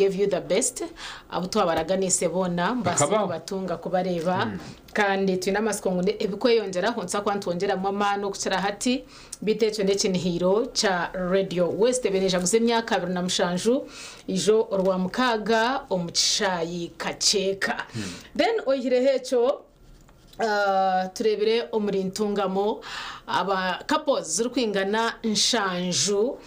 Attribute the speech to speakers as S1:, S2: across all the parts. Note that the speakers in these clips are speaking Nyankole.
S1: gave you the best abu twabaraganiise boona mubaase
S2: Bakabaho.
S1: kubatunga kubareeba kandi twine amatsiko ngu ebikweyongyeraho nituza kuba nitwongyeramu amaani okukira hati beitu ekyo n'ekinihiiro kya Radio West ebaire nejaguza emyaka 27 ijo orwamukaaga omu kishaayi Kakyeka. Then oihireho ekyo Tureebire omuri Ntungamo aba couples zirikwingana nshanju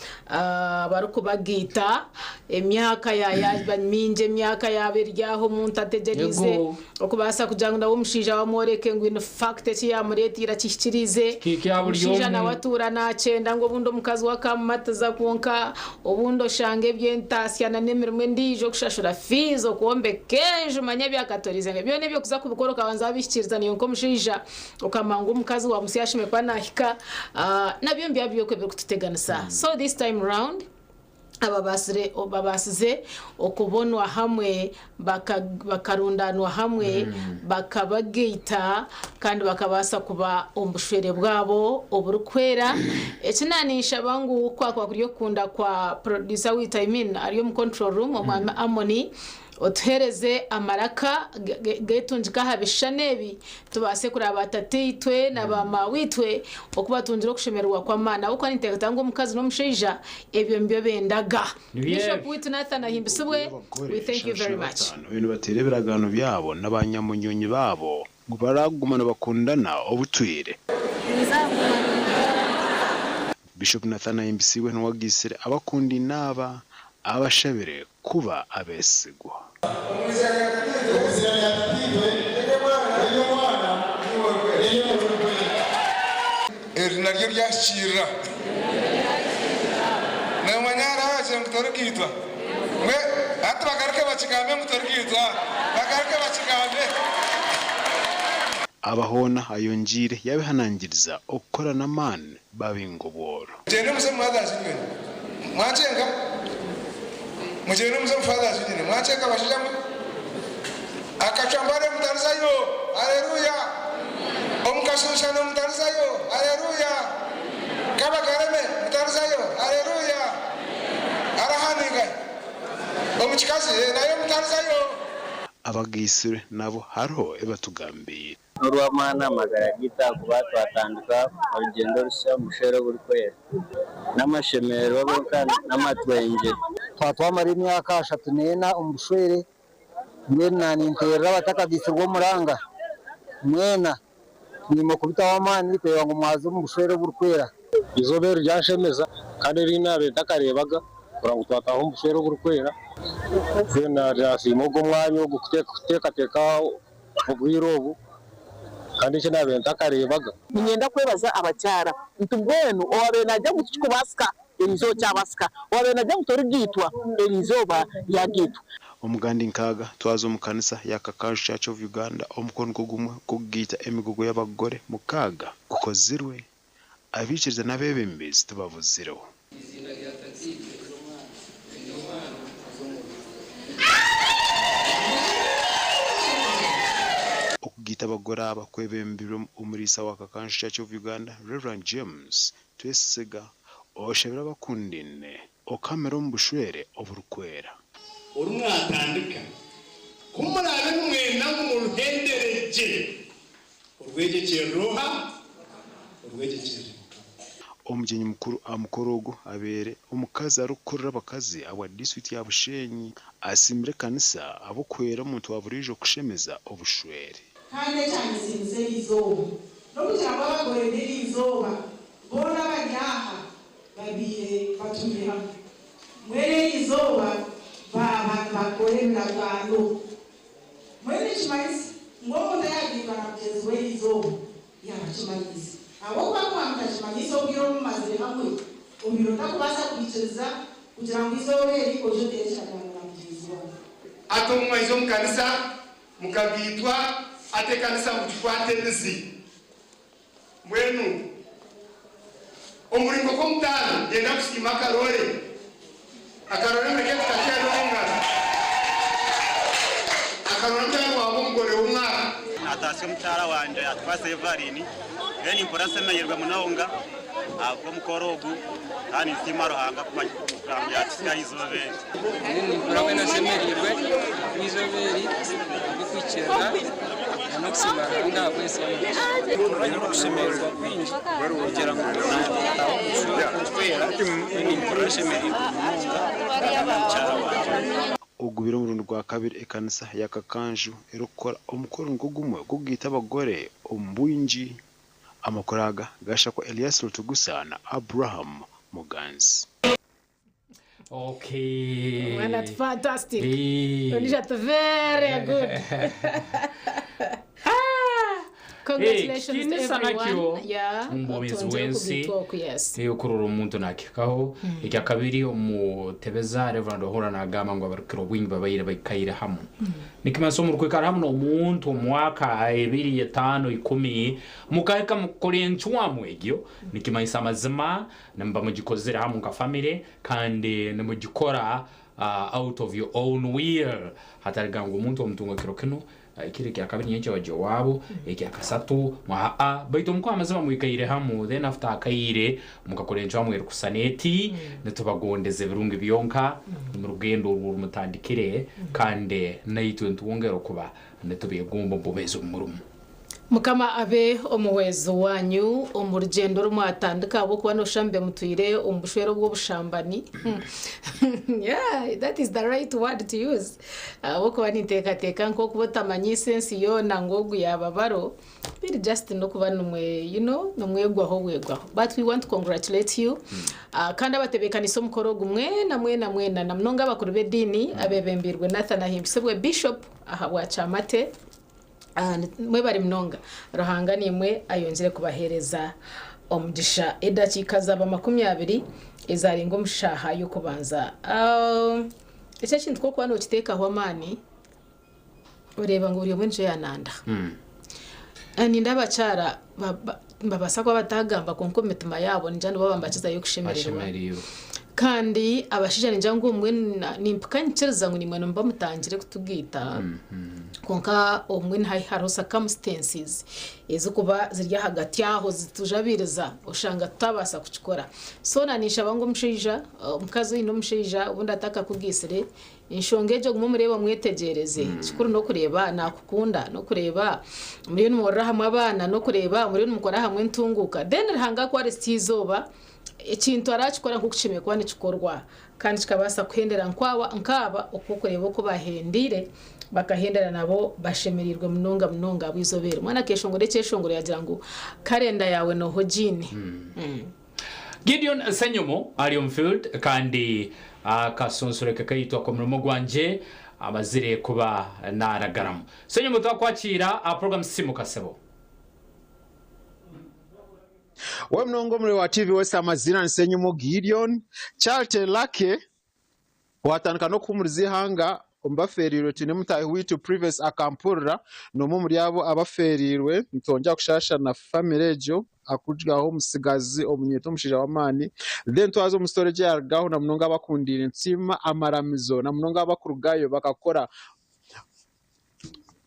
S1: barikubagaita emyaka yaaba mingi emyaka yaaba eri aho omuntu ategyereize
S2: Ego.
S1: okubaasa kugira ngu nawe omushaija we amworeke ngu in fact eki yaamureeteire akihikiriize.
S2: Kihike buri
S1: Omushaija
S2: omwe.
S1: nawe atuura naakyenda ngu obundi omukazi we akamumatiza kwonka obundi oshanga eby'entaasya n'emirimo endiijo okushashura fees, okwombeka enju manya ebyakatorize nka byona ebyo kuza kubikora okabanza wabihikiiriza naiwe nk'omushaija okamanya ngu omukazi wa musya ashemereire kuba nahika nabyo nibyo byokwo ebirikututeganisa so this time round ababaasire babaasize okubonwa hamwe bakarundaanwa hamwe bakabagaita kandi bakabaasa kuba omu bushwere bwabo oburikwera. Eki naaninshaba ngu kwakuba kuri okukunda kwa producer waitu I mean ari omu control room omwami Amoni otuheereze amaraka getungike aha bishushani ebi tubaase kureeba ba tataitwe na ba maaweitwe oku batungire okushemererwa kw'amaani ahabw'okuba ninteekateeka ngu omukazi n'omushaija ebyo nibyo bendaga.
S2: Nibyo
S1: Bishop
S2: ebyo.
S1: waitu Nathan ahimbisibwe,
S3: Abagore
S1: we thank you very much.
S3: 75 bariyo nibateera ebiragaano byabo na banyamunyonyi baabo ngu baraguma nibakundana obutwire. Bishop Nathan Ahimbisibwe niwe agaitsire abakundaine aba abashabire kuba abeesigwa.
S4: Eri naryo ryahikiirira. Noomanya hariho abagira ngu torigaitwa. Mbwe hati bagaruke bakigambe ngu torigaitwa. Bagaruke bakigambe.
S3: Aba hoona ayongyeire yaabehanangiriza okukora n'amaani babinga obworo.
S4: Mugyende muze omu Mothers Union. Mwakyenga? Mugyende muze omu Fathers Union. Mwakyenga bashaija mwe? Akacwambare mutarizayo! Haleluya! Omu kashunshano mutarizayo! Haleluya! Kabagareme mutarizayo! Haleluya! Arahaningahi? Omu kikazi nayo mutarizayo!
S3: Abagaitsirwe nabo hariho ebi batugambiire.
S5: N'orw'amaani amagara gaitu ahakuba twatandika orugyendo orusya omu bushwere oburikwera. N'amashemererwa gonka n'amatwengye.
S6: Twaba twamara emyaka 34 omu bushwere, mbwenu naninterera abatakageitsirwe omuranga mwena mwine kubitaho amaani kureeba ngu mwaza omu bushwere oburikwera.
S7: Eizooba eri ryanshemeza kandi eri naabaire ntakareebaga kureba ngu twataaha omu bushwere oburikwera. Mbwenu nasiima ogu omwanya ogu kuteekateeka obwire obu kandi eki naabaire ntakareebaga.
S8: Niinyenda kwebaza abakyara nti mbwenu owaabaire naagira ngu tikikubaasika eriizooba kyabaasika, owaabaire naagira ngu torigaitwa eriizooba yaagaitwa.
S3: Omugandi nkaaga twaza omu kanisa ya Kakaju Church of Uganda omukono nigwo gumwe gw'okugaita emigogo y'abagore mukaaga gukozirwe, abaikiriza n'abeebembezi tibabuzireho. Okugaita abagore aba kwebembirwe omuriisa wa Kakanju Church of Uganda, Rev. James Twesiga, oshabire abakundaine okuhamira omu bushwere oburikwera.
S9: Oru mwatandika, ku muraabe nimwenda ngu muruhendere gye, Orwegyekyerera oha? Orwegyekyerera Mukama.
S3: Omugyenyi mukuru aha mukoro ogu abeire omukazi arikukurira abakazi ahabwa disiturikiti ya Bushenyi asiimire ekanisa ahabw'okuhwera omuntu wa buriijo kushemeza obushwere.
S10: Kandi ekyanyesiimisa eri izooba, n'okugira ngu abagore b'eri izooba boona abari aha babaire batwire hamwe. Mbwenu eri izooba baaba nibakora ebiragaano. Mbwenu nikimanyisa ngu omuntu ayaagiibwa na mugyenzi we erizooba, yaaba akimanyiise. Ahabw'okuba ku mwamutakimanyiise obwire obu mumazire hamwe, obaire otakubaasa kwikiriza kugira ngu eizooba eri oije oteere ekiragaano na mugyenzi waawe.
S9: Ati obu mwaija omu kanisa mukagaitwa, ati ekanisa mugikwate emizi. Mbwenu omuringo gw'omutaano niinyenda kusiima akarore. Akarore mureke tukateere omu ngaro. Akarore mutaano waaba omugore w'omwaka.
S11: Natasya omukyara wangye Atukwase Evaline, mbwenu nimpurira nsemereirwe munonga.
S2: Ahabw'omukoro ogu kandi ninsiima Ruhanga kumanya kugira ngu yaatuhitsya aha izooba eri.
S11: Nimpurira mbwenu nshemereirwe ahabw'eizooba eri ahabw'okuhikiirira n'okusiima Ruhanga ahabw'ensi y'omugisha.
S12: Nyine okushemererwa kwingi kugira ngu naataaha omu bushwere oburikwera, mbwenu nimpurira nshemereirwe munonga na mukyara wangye.
S3: Ogubire omurundi gwa kabiri ekanisa ya Kakanju erikukora omukoro nigwo gumwe gw'okugaita abagore omu bwingi. Amakuru aga gashakwa Elias Rutugusa na Abraham Muganzi.
S13: Okay.
S1: Omwana ati fantastic.
S13: Eh.
S1: Ondiijo ati very good. Congratulations to
S13: Ekitinisa
S1: everyone.
S13: nakyo
S1: Yeah.
S13: omu bwomeezi
S1: Otwongyere
S13: bw'ensi.
S1: okugaitwa oku, yes.
S13: Eh, okurora omuntu nakihikaho. Ekyakabiri omutebeza Reverend Ohura nagamba ngu abarukukira obwingi babaire baikaire hamu. Nikimanyisa omurukwikara hamu n'omuntu omwaka ebiri, etaano, ikumi, mukahika mukakora encwamu egyo, nikimanyisa amazima nimuba mugikozire hamu nka family kandi nimugikora out of your own will hatariga ngu omuntu omutunga kiro kinu, ekiro ekyakabiri nyenkya wagya owaabu, ekyakasatu aa baitu omukuha amazima mwikaire hamu then after akaire mukakora encwamu erikusana eti, nitubagondeza ebirungi byonka omu rugendo oru orumutandikire kandi naitwe nitwongera okuba nitubegomba omu bwomeezi obu murimu.
S1: Mukama abe omuhwezi wanyu omu rugyendo oru mwatandika ahabw'okuba nooshusha mube mutwire omu bushwere obw'obushambani. Yeah, that is the right word to use. Ahabw'okuba ninteekateeka nk'okuba otamanyiise ensi yoona ngu ogu yaaba baro, biri just n'okuba nimwe you know, nimwegwaho bwegwaho. But we want to congratulate you. Ah, kandi abatebeekanise omukoro ogu mwena mwena mwena na munonga abakuru b'ediini abeebembeirwe Nathan Ahimbisibwe Bishop ahabwa Kyamate. Mwebare munonga. Ruhanga naimwe ayongyere kubaheereza omugisha. Edakiika zaaba 20 ezarenga omu shaaha y'okubanza. Eki ekintu ku orikuba nokiteekaho amaani, oreeba ngu buri omwe nikyo yananda. Nindeeba abakyara nibabaasa kuba batagamba kwonka omu mitima yaabo ningira nibaba nibakizayo kushemererwa. Kandi abashaija ningira ngu obumwe nimpika nyikiriza ngu naimwe nimuba mutangire kutugaita kwonka obumwe hariho circumstances ezirikuba ziri ahagati aho zitujabiiriza oshanga tutabaasa kukikora. So na ninshaba ngu omushaija, omukazi oine omushaija obundi atakakugaitsire, enshonga egyo ogume omureebe omwetegyereze. Ekikuru n'okureeba naakukunda, n'okureeba muriyo nimworora hamwe abaana, n'okureeba muriyo nimukora hamwe entunguuka. Then Ruhanga ku arihitsya eizooba, Ekintu arakikora nk'oku kishemereire kuba nikikorwa kandi kikabaasa kuhendera nkaaba oku orikureeba oku bahendeire bakahendera nabo bashemereirwe munonga munonga ahabw'eizooba eri. Omwana akeeshongora ekyeshongoro yaagira ngu karenda yaawe nooha ogiine.
S13: Gideon Ssenyomo ari omu field kandi akasonsore ke kaitwa k'omurimo gwangye amazire kuba naragaramu. Ssenyomo twakwakiira aha program Sisimuka sebo.
S3: We munonga omuri wa TV West amaziina ni Ssenyumu Gideon. Charity Lucky watandika n'okuhumuriza eihanga omu bafeereirwe twine mutaahi waitu Privacy Akampurira n'omwe omuri abo abafeereirwe. Nitwongyera kushaasha na famire egyo akuryaho omutsigazi omunyeeto omushaija w'amaani. Then twaza omu story egi eyarugaho na munonga abakundiire nitusiima amaramizo na munonga abakurugayo bakakora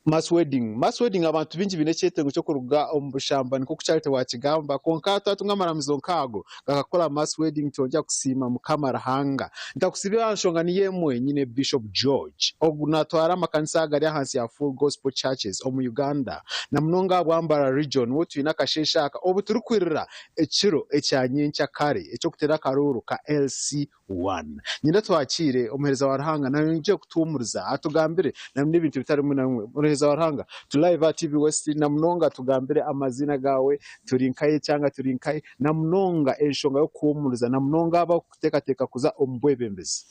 S3: Mass wedding, Mass wedding abantu baingi baine ekyetengo ky'okuruga omu bushambani nk'oku Charity waakigamba kwonka twatunga amaramizo nk'ago gakakora mass wedding twongyera kusiima Mukama Ruhanga. Ntakusiibire aha nshonga niyo emwe nyine Bishop George ogu naatwara amakanisa agari ahansi ya Full Gospel Churches omu Uganda na munonga aha Bwambara Region niwe twine akasheeshe aka obu turikwirira ekiro ekya nyenkyakare eky'okuteera akaruuru ka LC 1. Nyine twakiire omuheereza wa Ruhanga nayongye kutuhumuriza atugambire na n'ebintu ebitari bimwe na bimwe. Omuheereza wa Ruhanga turi live aha TV West na munonga tugambire amaziina gaawe, turi nkahi ekyanga turi nkahi na munonga enshonga y'okukuhumuriza na munonga abarikuteekateeka kuza omu bwebembezi.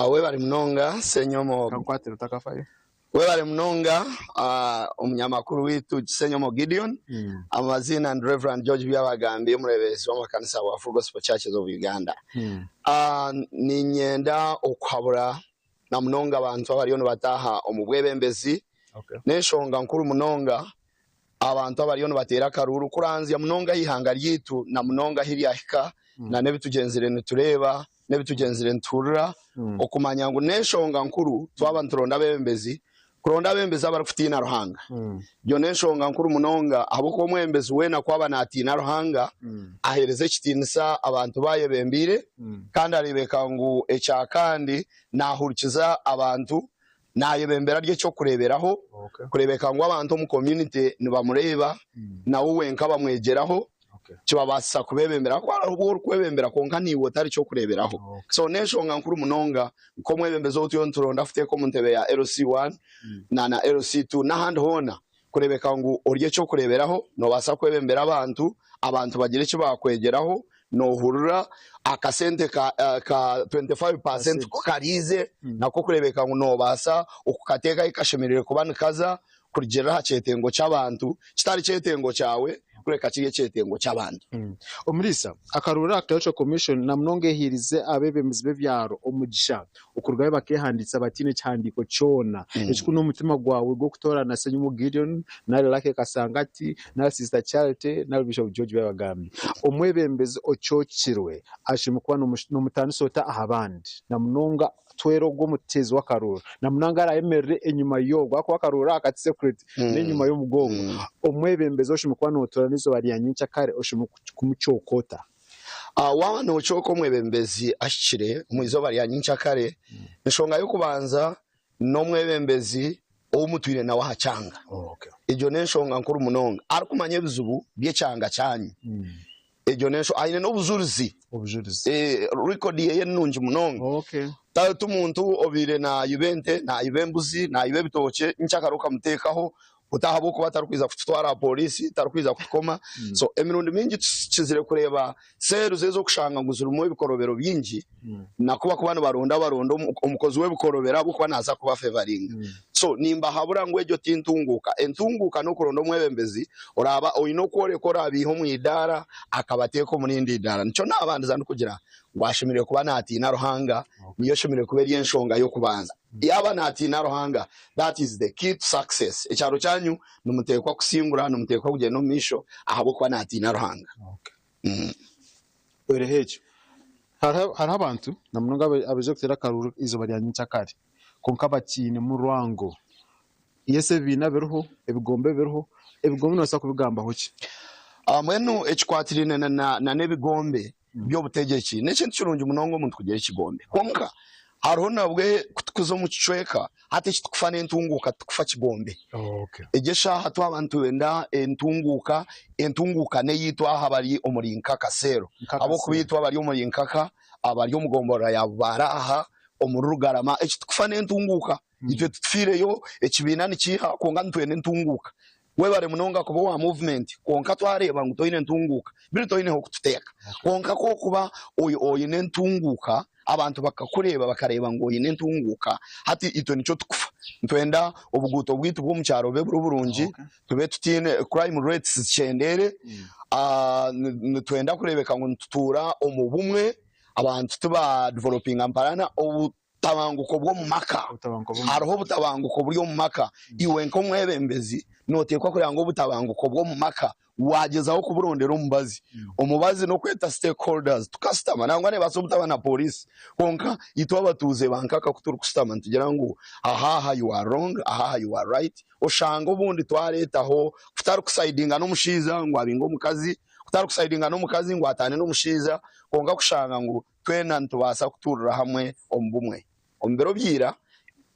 S14: Webare munonga Ssenyomo.
S3: Kankukwatire otakafayo.
S14: Webare munonga omunyamakuru waitu Ssenyomo Gideon. Amaziina ndi Rev. George Byabagambi omureeberezi w'amakanisa wa Full Gospel Churches of Uganda. Niinyenda okuhabura na munonga abantu abariyo nibataaha omu bwebembezi. N'enshonga nkuru munonga abantu abariyo nibateera akaruuru kuranzya munonga aha ihanga ryaitu na munonga ahu ryahika na n'ebi tugyenzire nitureeba n'ebi tugyenzire nituhurira okumanya ngu n'enshonga nkuru twaba nituronda abeebembezi Kuronda abebembezi abarikutiina Ruhanga. Egyo n'enshonga nkuru munonga ahabw'okuba omwebembezi weena ku aba naatiina Ruhanga, aheereza ekitiinisa abantu bu ayebembeire kandi areebeka ngu ekya kandi naahurikiza abantu, naayebembera ari eky'okureeberaho kureebeka ngu abantu omu community nibamureeba nawe wenka bamwegyeraho. Kibabaasisa kubeebembera ahakuba hariho obu orikwebembera kwonka naiwe otari ky'okureeberaho. So n'enshonga nkuru munonga nk'omwebembezi ou turiyo nituronda kuteeka omu ntebe ya LC1 na na LC2 n'ahandi hoona kureebeka ngu ori eky'okureeberaho, noobaasa kwebembera abantu, abantu bagire eki baakwegyeraho, noohurira akasente ka ka 25% ku kariize nako kureebeka ngu noobaasa okukateeka ahu kashemereire kuba nikaza kurugiirira aha kyetengo ky'abantu, kitari kyetengo kyawe kureka kiri ekyetengo ky'abantu.
S3: Omuriisa, akaruura aka Electoral Commission namunonga ehairize abeebembezi b'ebyaro omugisha okurugayo bakeehandiikisa bataine kihandiiko kyona ekikuru n'omutima gwawe gw'okutoorana Ssenyonyi Gideon nari Lucky Kasangati nari Sister Charity nari Bishop George Byabagambi. Omwebembezi ocookirwe ashemereire kuba n'omutaanisa ota aha bandi namunonga Twera ogwo omuteezi w'akaruuru, na munonga araayemerere enyima y'ogwo, ahakuba akaruuru aka ti secret, n'enyima y'omugongo. Omwebembezi ou oshemereire kuba nootoorana eizooba rya nyenkyakare, oshemereire kumucooka ota?
S14: Waaba noocooka omwebembezi ahikire omu izooba rya nyenkyakare, enshonga y'okubanza n'omwebembezi ou mutwire nawe aha kyanga. Egyo n'enshonga nkuru munonga. Arikumanya ebizibu by'ekyanga kyanyu. Egyo n'ensho aine n'obujurizi.
S3: Obujurizi.
S14: Eh, record yeye ni nungi munonga.
S3: Okay.
S14: Ta ti muntu obaire nayiba ente, nayiba embuzi, nayiba ebitookye, nkyakare okamuteekaho oti ahabw'okuba tarikwija kututwara aha pooriisi, tarikwija kutukoma. So emirundi mingi tukizire kureeba cells ez'okushanga ngu zirimu ebikorobero bingi, naku bakuba nibaronda baronda omukozi w'ebikorobero ahabw'okuba naaza kuba favoringa. So nimbahabura ngu egyo ti ntunguuka. Entunguuka n'okuronda omwebembezi oraaba oine okworeka oraabiiha omu idaara akabateeka omu rindi idaara. Nikyo naabandiza ndikugira ngu ashemereire kuba naatiina Ruhanga, niyo eshemereire kuba eri enshonga y'okubanza. Yaaba naatiina Ruhanga, that is the key to success. Ekyaro kyanyu nimuteekwa kusingura, nimuteekwa kugyenda omu maisho ahabw'okuba naatiina Ruhanga.
S3: Oihireho ekyo, hariho abantu na munonga abaija kuteera akaruuru eizooba rya nyenkyakare kwonka bakiinemu rwango. Yes ebibiina biriho, ebigombe biriho, ebigombe noobaasa kubigambaho ki?
S14: Mbwenu ekikwatiraine n'ebigombe by'obutegyeki n'ekintu kirungi munonga omuntu kugira ekigombe kwonka hariho nabwe ku tukuza omu kicweka hati eki tukufa n'entunguuka titukufa kigombe. Egi eshaaha twaba nitwenda entunguuka, entunguuka n'eyaitu aha abari omuri Nkaka cell ahabw'okuba itwe abari omuri Nkaka, abari omu gomborora ya Bubaare aha omuri Rugarama eki tukufa n'entunguuka. Itwe titufiireyo ekibiina nikiiha kwonka nitwenda entunguuka. Webare munonga kuba owa movement kwonka twareeba ngu toine ntunguuka biri toine hokututeeka. Kwonka ku orikuba oine entunguuka abantu bakakureeba bakareeba ngu oine entunguuka hati itwe nikyo tukufa. Nitwenda obuguuto bwaitu bw'omu kyaro bube buri burungi tube tutaine crime rates zikyendeere, nitwenda kureebeka ngu nitutuura omu bumwe abantu tiba developinga mparana. Obutabanguko bw'omu maka. Hariho obutabanguko buri omu maka. Iwe nk'omwebembezi nooteekwa kureeba ngu obutabanguko bw'omu maka waagyezaho kuburondera omubazi. Omubazi n'okweta stakeholders tukashutama. Nangwa neebaasa obutaba na pooriisi kwonka itwe abatuuze ba nkaka ku turikushutama nitugira ngu aha aha you are wrong, aha aha you are right. Oshanga obundi twareetaho kutarikusayidinga n'omushaija ngu abinge omukazi, kutarikusayidinga n'omukazi ngu ataane n'omushaija kwonka kushanga ngu Twena nitubaasa kutuurira hamwe omu bumwe. Omu biro bya ira,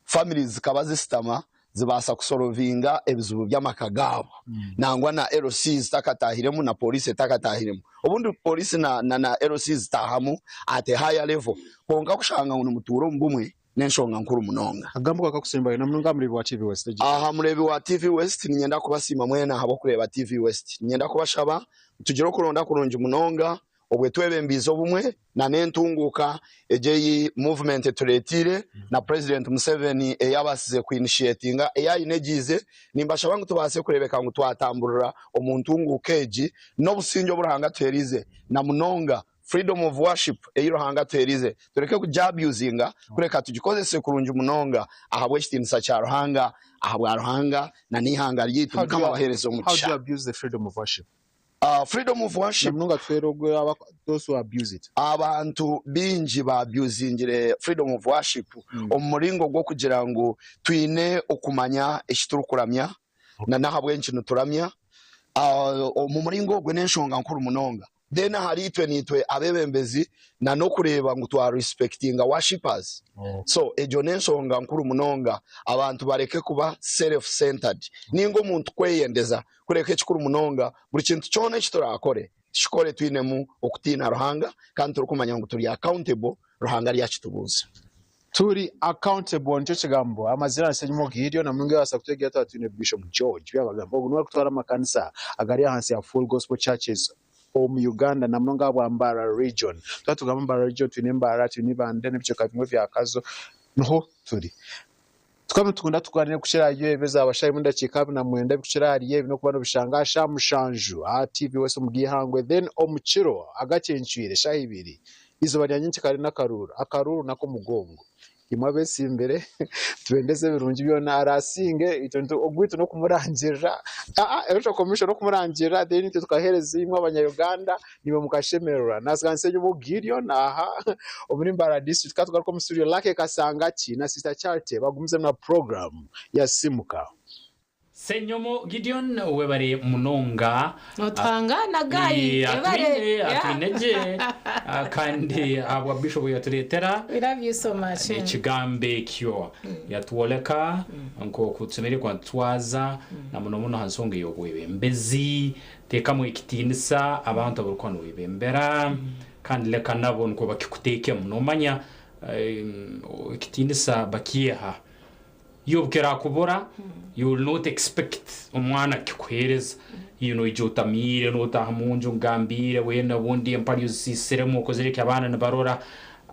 S14: families zikaba zisitama zibaasa kusolovinga ebizibu by'amaka gaabo nangwa na LC zitakatahiremu na police etakatahiremu. Obundi police na na LC zitahamu at a higher level kwonka kushanga ngu nimutuura omu bumwe n'enshonga nkuru munonga.
S3: Akagambo kawe akakusembayo na munonga aha mureebi wa TV West.
S14: Aha mureebi wa TV West niinyenda kubasiima mwena ahabw'okureeba TV West. Niinyenda kubashaba tugire okuronda kurungi munonga Obwe twebembiize obumwe na n'entunguuka egi ei movement etureeteire na President Museveni ei abaasize ku initiatinga ei aine egiize, nimbashaba ngu tubaase kureebeka ngu twatamburira omu ntunguuka egi n'obusingye obu Ruhanga atuheeriize na munonga freedom of worship ei Ruhanga atuheeriize tureke kugi abusinga kureka tugikozese kurungi munonga ahabw'ekitiinisa kya Ruhanga, ahabwa Ruhanga na n'eihanga ryaitu. Mukama abaheereze
S3: How do
S14: omugisha.
S3: you abuse the freedom of worship?
S14: Freedom of worship.
S3: Namunonga twera ogwe aba those who abuse it.
S14: Abantu baingi ba abusingire freedom of worship omu muringo gw'okugira ngu twine okumanya eki turikuramya na n'ahabw'enki nituramya. Omu muringo ogwo n'enshonga nkuru munonga. Then ahari itwe niitwe abebembezi na n'okureeba ngu twa respectinga worshippers. So egyo n'enshonga nkuru munonga abantu bareke kuba self centered ninga omuntu kweyendeza kureka ekikuru munonga buri kintu kyona eki turakore tukikore twinemu okutiina Ruhanga kandi turikumanya ngu turi accountable Ruhanga aryakitubuuza.
S3: Turi accountable nikyo kigambo amazire ahansi enyima ogiiryo na munonga yabaasa kutwegera twaba twine Bishop George Byabagamba ogu niwe arikutwara amakanisa agari ahansi ya Full Gospel Churches omu Uganda na munonga ahabwa Mbarara Region. Twaba nitugamba Mbarara Region twine Mbarara, twine Ibanda n'ebicweka bimwe bya Kazo niho turi. Tukaba nitukunda tuganire kukira ahari ebi ezaaba shaaha emwe n'edakiika abiri na mwenda ebikukira ahari ebi n'okuba nobishanga aha shaaha mushanju aha TV west omu g'eihangwe then omu kiro agakyencwire shaaha ibiri eizooba rya nyenkya n'akaruuru akaruuru n'ak'omugongo imwe abetsimbire tubendeze ebirungi byona araasinge itwe ogwaitu n'okumurangirira electoral commission n'okumurangirira then itwe tukaheereza imwe abanya Uganda Niiwe mukashemererwa. Naasiganisa enyima Gideon aha omuri Mbarara district. Ka tugaruke omu studio Lucky Kasangaki na Sister Charity bagumizemu na program ya Simuka.
S13: Ssenyomo Gideon webare munonga.
S1: Notuhangana guy webare.
S13: Atwine gye kandi ahabwa Bishop yaturetera
S1: We love you so much.
S13: ekigambo ekyo yatworeka nkoku tushemereire kuba nitutwaza na muno muno aha nsonga ey'obwebembezi. Teekamu ekitiinisa abantu abu orikuba noyebembera kandi leka nabo nikwo bakikuteekemu. Noomanya ekitiinisa bakyeha. Iwe obu kirakubura, you will not expect omwana kukikuheereza. Iwe noija otamiire, notaaha omunju ogambiire weena obundi empare ozisiisiremu okozire ki abaana nibarora.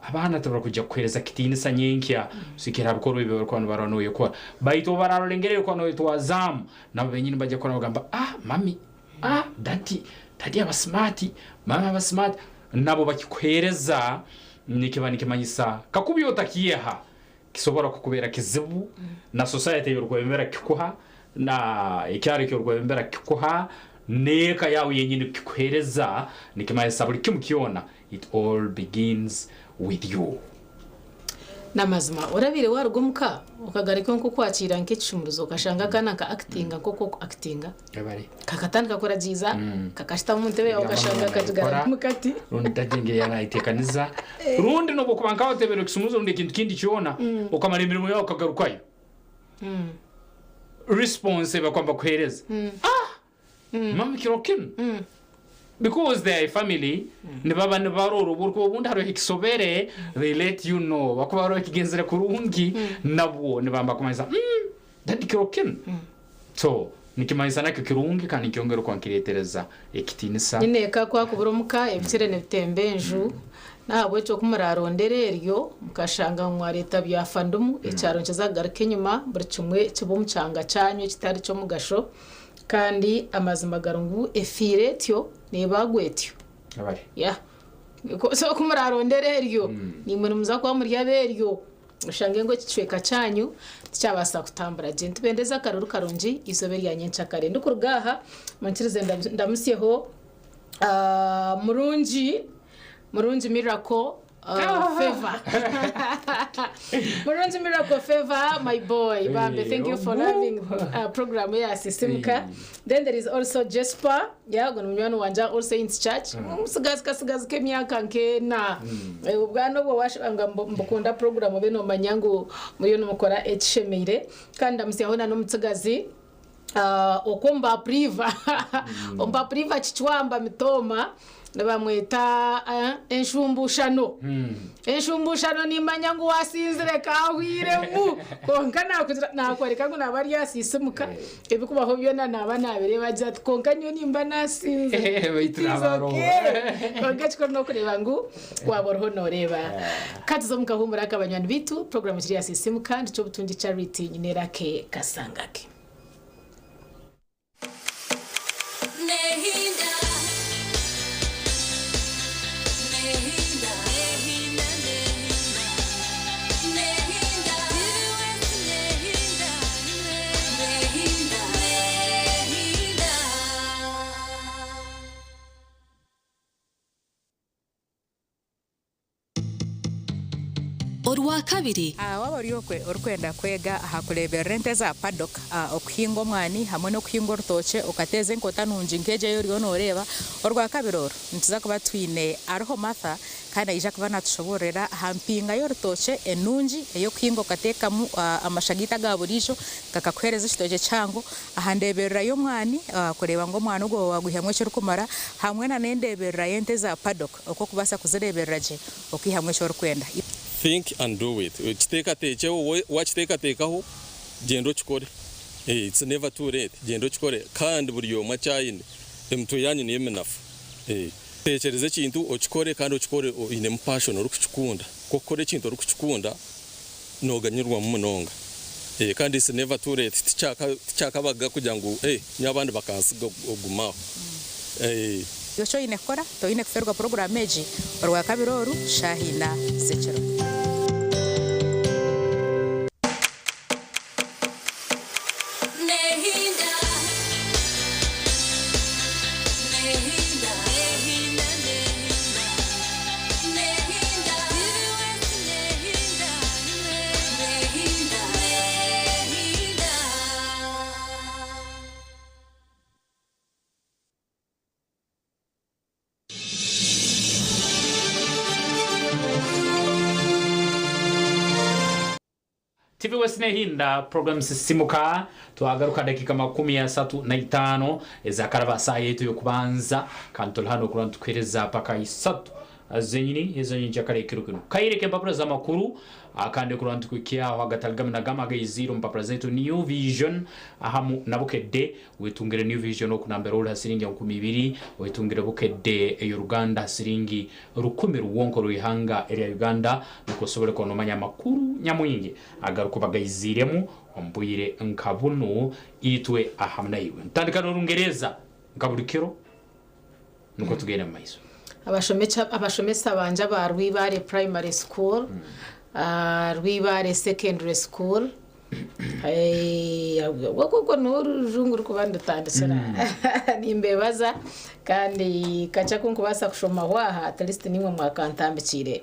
S13: Abaana tibarikwija kukuheereza kitiinisa nyenkya kusigikirra ha bikorwa ebi barikuba nibarora noyekora. Baitu obu bararora engeri ei orikuba noyetwazaamu, nabo benyini nibaija kurora nibagamba, Ah mami, ah dadi, dadi aba smart, mami aba smart. Nabo bakikuheereza nikiba nikimanyisa kakuba iwe otakiiha, kisobora kukubeera kizibu na society ei orikwebembera kukikuha, na ekyaro eki orikwebembera kukikuha, n'eka yaawe yenyini kukikuheereza, nikimanyisa buri kimu kyona it all begins with you.
S1: N'amazima orabaire waruga omu ka okagaruka nk'okwakiira nk'ekishumuruzo okashanga akaana nka akitinga nk'oku oku akitinga kakatandika kuragiiza kakashutama omu ntebe yaawe okashanga kagigaramimu kati.
S13: Rundi tagye engeri yaaba nayiteekaniza rundi n'obu okuba nkawe oteebire ekishumuruzo rundi ekintu kindi kyona okamara emirimo yaawe okagarukayo response ei barikuba nibakuheereza ah mama kiro kinu because they are a family nibaba nibarora obu orikuba obundi hariho ekisobere they let you know bakuba hariho ekigenzire kurungi nabwo nibaba nibakumanyisa daddy kiro kinu so nikimanyisa nakyo kirungi kandi nikyongera okuba nikiretereza ekitiinisa.
S1: Nyineeka ku akubura omuka ebikire nibitemba enju, n'ahabw'ekyo ku muraarondere eryo mukashanga ngu mwareeta byafandumu, ekyaro nikiza kugaruka enyima buri kimwe kibe omu kyanga kyanyu ekitari ky'omugasho. Kandi amazima gari ngu efiire etyo neebaagwa etyo. Yeah. So ku muraarondere eryo, naimwe nimuza kuba muri ab'eryo. Oshange ngu ekicweka kyanyu tikyabaasa kutambura gye. Nitubendeza akaruru karungi eizooba erya nyenkyakare. Ndikuruga aha, munkirize ndamutsyeho Murungi, Murungi Miracle Favour. Murungi Miracle Favour, my boy. Bambe, thank you for loving program ya Sisimuka. Then there is also Jesper, yeah, ogwo ni munywani wangye All Saints Church. Omutsigazi katsigazi k'emyaka nk'ena. Obwana obwo washanga mbukunda program obe nomanya ngu muriyo nimukora ekishemeire. Kandi ndamutsyaho na n'omutsigazi okwo omu ba Priva. Omu ba Priva Kicwamba Mitooma nibamweta Enshumbushano. Enshumbushano nimanya ngu wasinzire kahwiremu kwonka nakugira nakworeka ngu naba ari asisimuka ebikubaho byona naba nabireeba agira ati kwonka nyowe nimba nasinzire
S13: Baitu
S1: It is
S13: naaba aroho.
S1: okay. Kwonka ekikuru n'okureeba ngu waaba oriho nooreeba. Ka tuze omu kahuumuro aka banywani baitu, puroguraamu ekiri asisimuka ndi Kyobutungi Charity nyine Lucky Kasangake.
S15: Orwakabiri.
S16: Waaba ori okwe orikwenda kwega aha kureeberera ente za paddock, okuhinga omwani hamwe n'okuhinga orutookye okateeza enkota nungi nk'egi ei oriyo nooreeba, Orwakabiri oru nituza kuba twine Ariho Martha kandi naija kuba natushoboororera aha mpinga y'orutookye enungi ey'okuhinga okateekamu amasha gaitu aga buriijo gakakuheereza ekitookye kihango, aha ndeeberera y'omwani kureeba ngu omwani ogwo waagwihamu ekirikumara hamwe na n'endeeberera y'ente za paddock oku orikubaasa kuzireeberera gye okaihamu eki orikwenda.
S17: Think and do it. Kiteekateekyeho, waakiteekateekaho gyenda okikore. It's never too late, gyenda okikore kandi buri omwe eki aine, emitwe yaanyu niyo minafu. Teekyereza ekintu okikore kandi okikore oinemu passion orikukikunda. Ku orikukora ekintu orikukikunda, nooganyirwamu munonga. Kandi it's never too late, tikyakabaga kugira ngu nyowe abandi bakansiga ogume aho.
S16: Eki oine kukora, Toine kufeerwa puroguraamu egi Orwakabiri oru shaaha ina z'ekiro.
S13: TV West nehinda program sisimuka twagaruka dakika 35 ezakaraba saa yetu yokubanza kandi tuli hano kurora nitukuhereza paka 3 zenyini ezo nyenkyakara ekiro kinu kaire k'empapura z'amakuru kandi kurora nitukuhikyaho agatali gamwe na gamwe agaiziire omu mpapura zaitu New Vision ahamu na Bukedde Wetungire New Vision oku nambere ori ha siringi 2000, wetungire Bukedde ey'oruganda ha siringi 1000 rwonka orw'ihanga erya Uganda nukwo osobole kuba nomanya amakuru nyamwingi agarukuba gaiziiremu omu bwire nka bunu itwe ahamu naiwe. Ntandika n'Orungereeza nka buri kiro nukwo tugende mu maiso.
S1: Abashomesa bangye aba Rwibaare Primary School, Rwibaare Secondary School, Ogwo n'orujungu orurikuba nirutandikira nimbeebaza kandi kakye aku ndikubaasa kushomaho aha at least naimwe mwakantambikiire.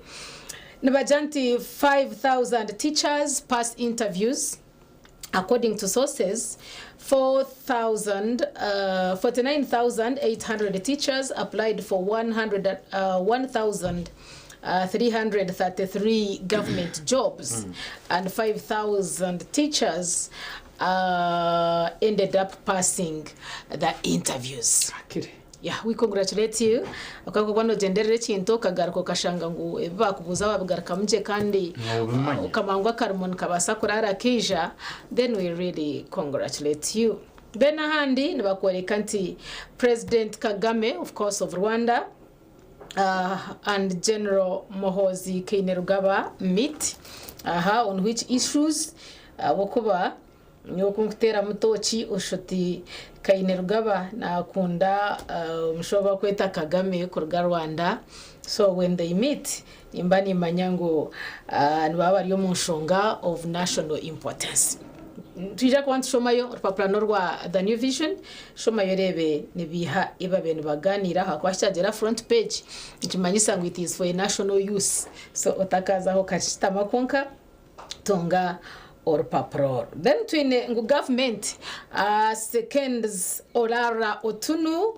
S1: Nibagira nti 5,000 teachers pass interviews according to sources 4,000 49,800 teachers applied for 100 1,000 333 government jobs and 5,000 teachers ended up passing the interviews. Yeah, we congratulate you. Okakuba nogyenderera ekintu okagaruka okashanga ngu ebi bakubuuza wabigarukamu gye kandi
S13: Nobimanya.
S1: okamanya ngu akarimo nikabaasa kuraara kaija, then we really congratulate you. Then ahandi nibakworeka nti President Kagame of course of Rwanda and General Muhoozi Kainerugaba meet aha on which issues ahabw'okuba nyowe oku nkuteeramu tooki oshusha oti Kainerugaba nakunda omushaija ou barikweta Kagame kuruga Rwanda so when they meet nimba nimanya ngu nibaba bari omu nshonga of national importance. Nitwija kuba nitushomayo orupapura n'orwa The New Vision, shomayo oreebe nibiiha ebi babaire nibaganiiraho ahakuba kyagyera front page nikimanyisa ngu it is for a national use so otakaazaho okakitama kwonka tunga orupapura oru. Then twine ngu government seconds Olara Otunu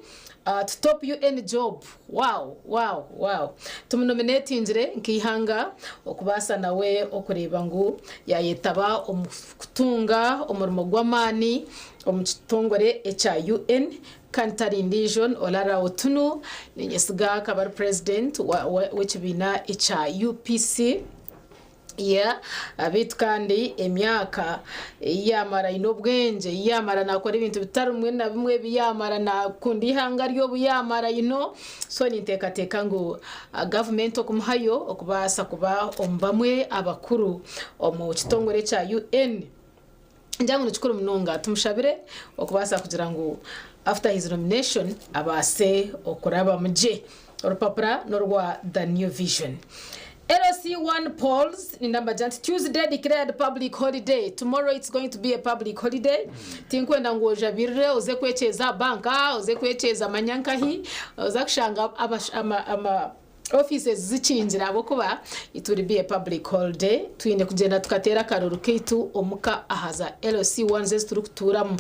S1: to top UN job Wow! Wow! Wow! Tumunominetingire nk'eihanga okubaasa nawe okureeba ngu yayetaba omu kutunga omurimo gw'amaani omu kitongore ekya UN kandi tari ndiijo ni Olara Otunu, ninyesiga akaba ari president w'ekibiina ekya UPC. Yeah, beitu kandi emyaka ei yaamara aine obwengye, ei yaamara naakora ebintu bitari bimwe na bimwe, ebi yaamara naakunda eihanga rye obu yaamara you know. So ninteekateeka ngu gavumenti okumuhayo okubaasa kuba omu bamwe abakuru omu kitongore ekya UN, Ningira ngu nikikuru munonga tumushabire okubaasa kugira ngu after his nomination abaase okurabamu gye. Orupapura n'orwa The New Vision. LC1 polls ninambagira nti Tuesday declared public holiday. Tomorrow it's going to be a public holiday. Tinkwenda ngu ojabirire oze kwekyeza aha banka, oze kwekyeza manya nkahi, oza kushanga ama, ama, ama. Offices zikingire ahabw'okuba it will be a public holiday. Twine kugyenda tukateera akaruru kaitu omuka aha za LC ones ezi turikutuuramu.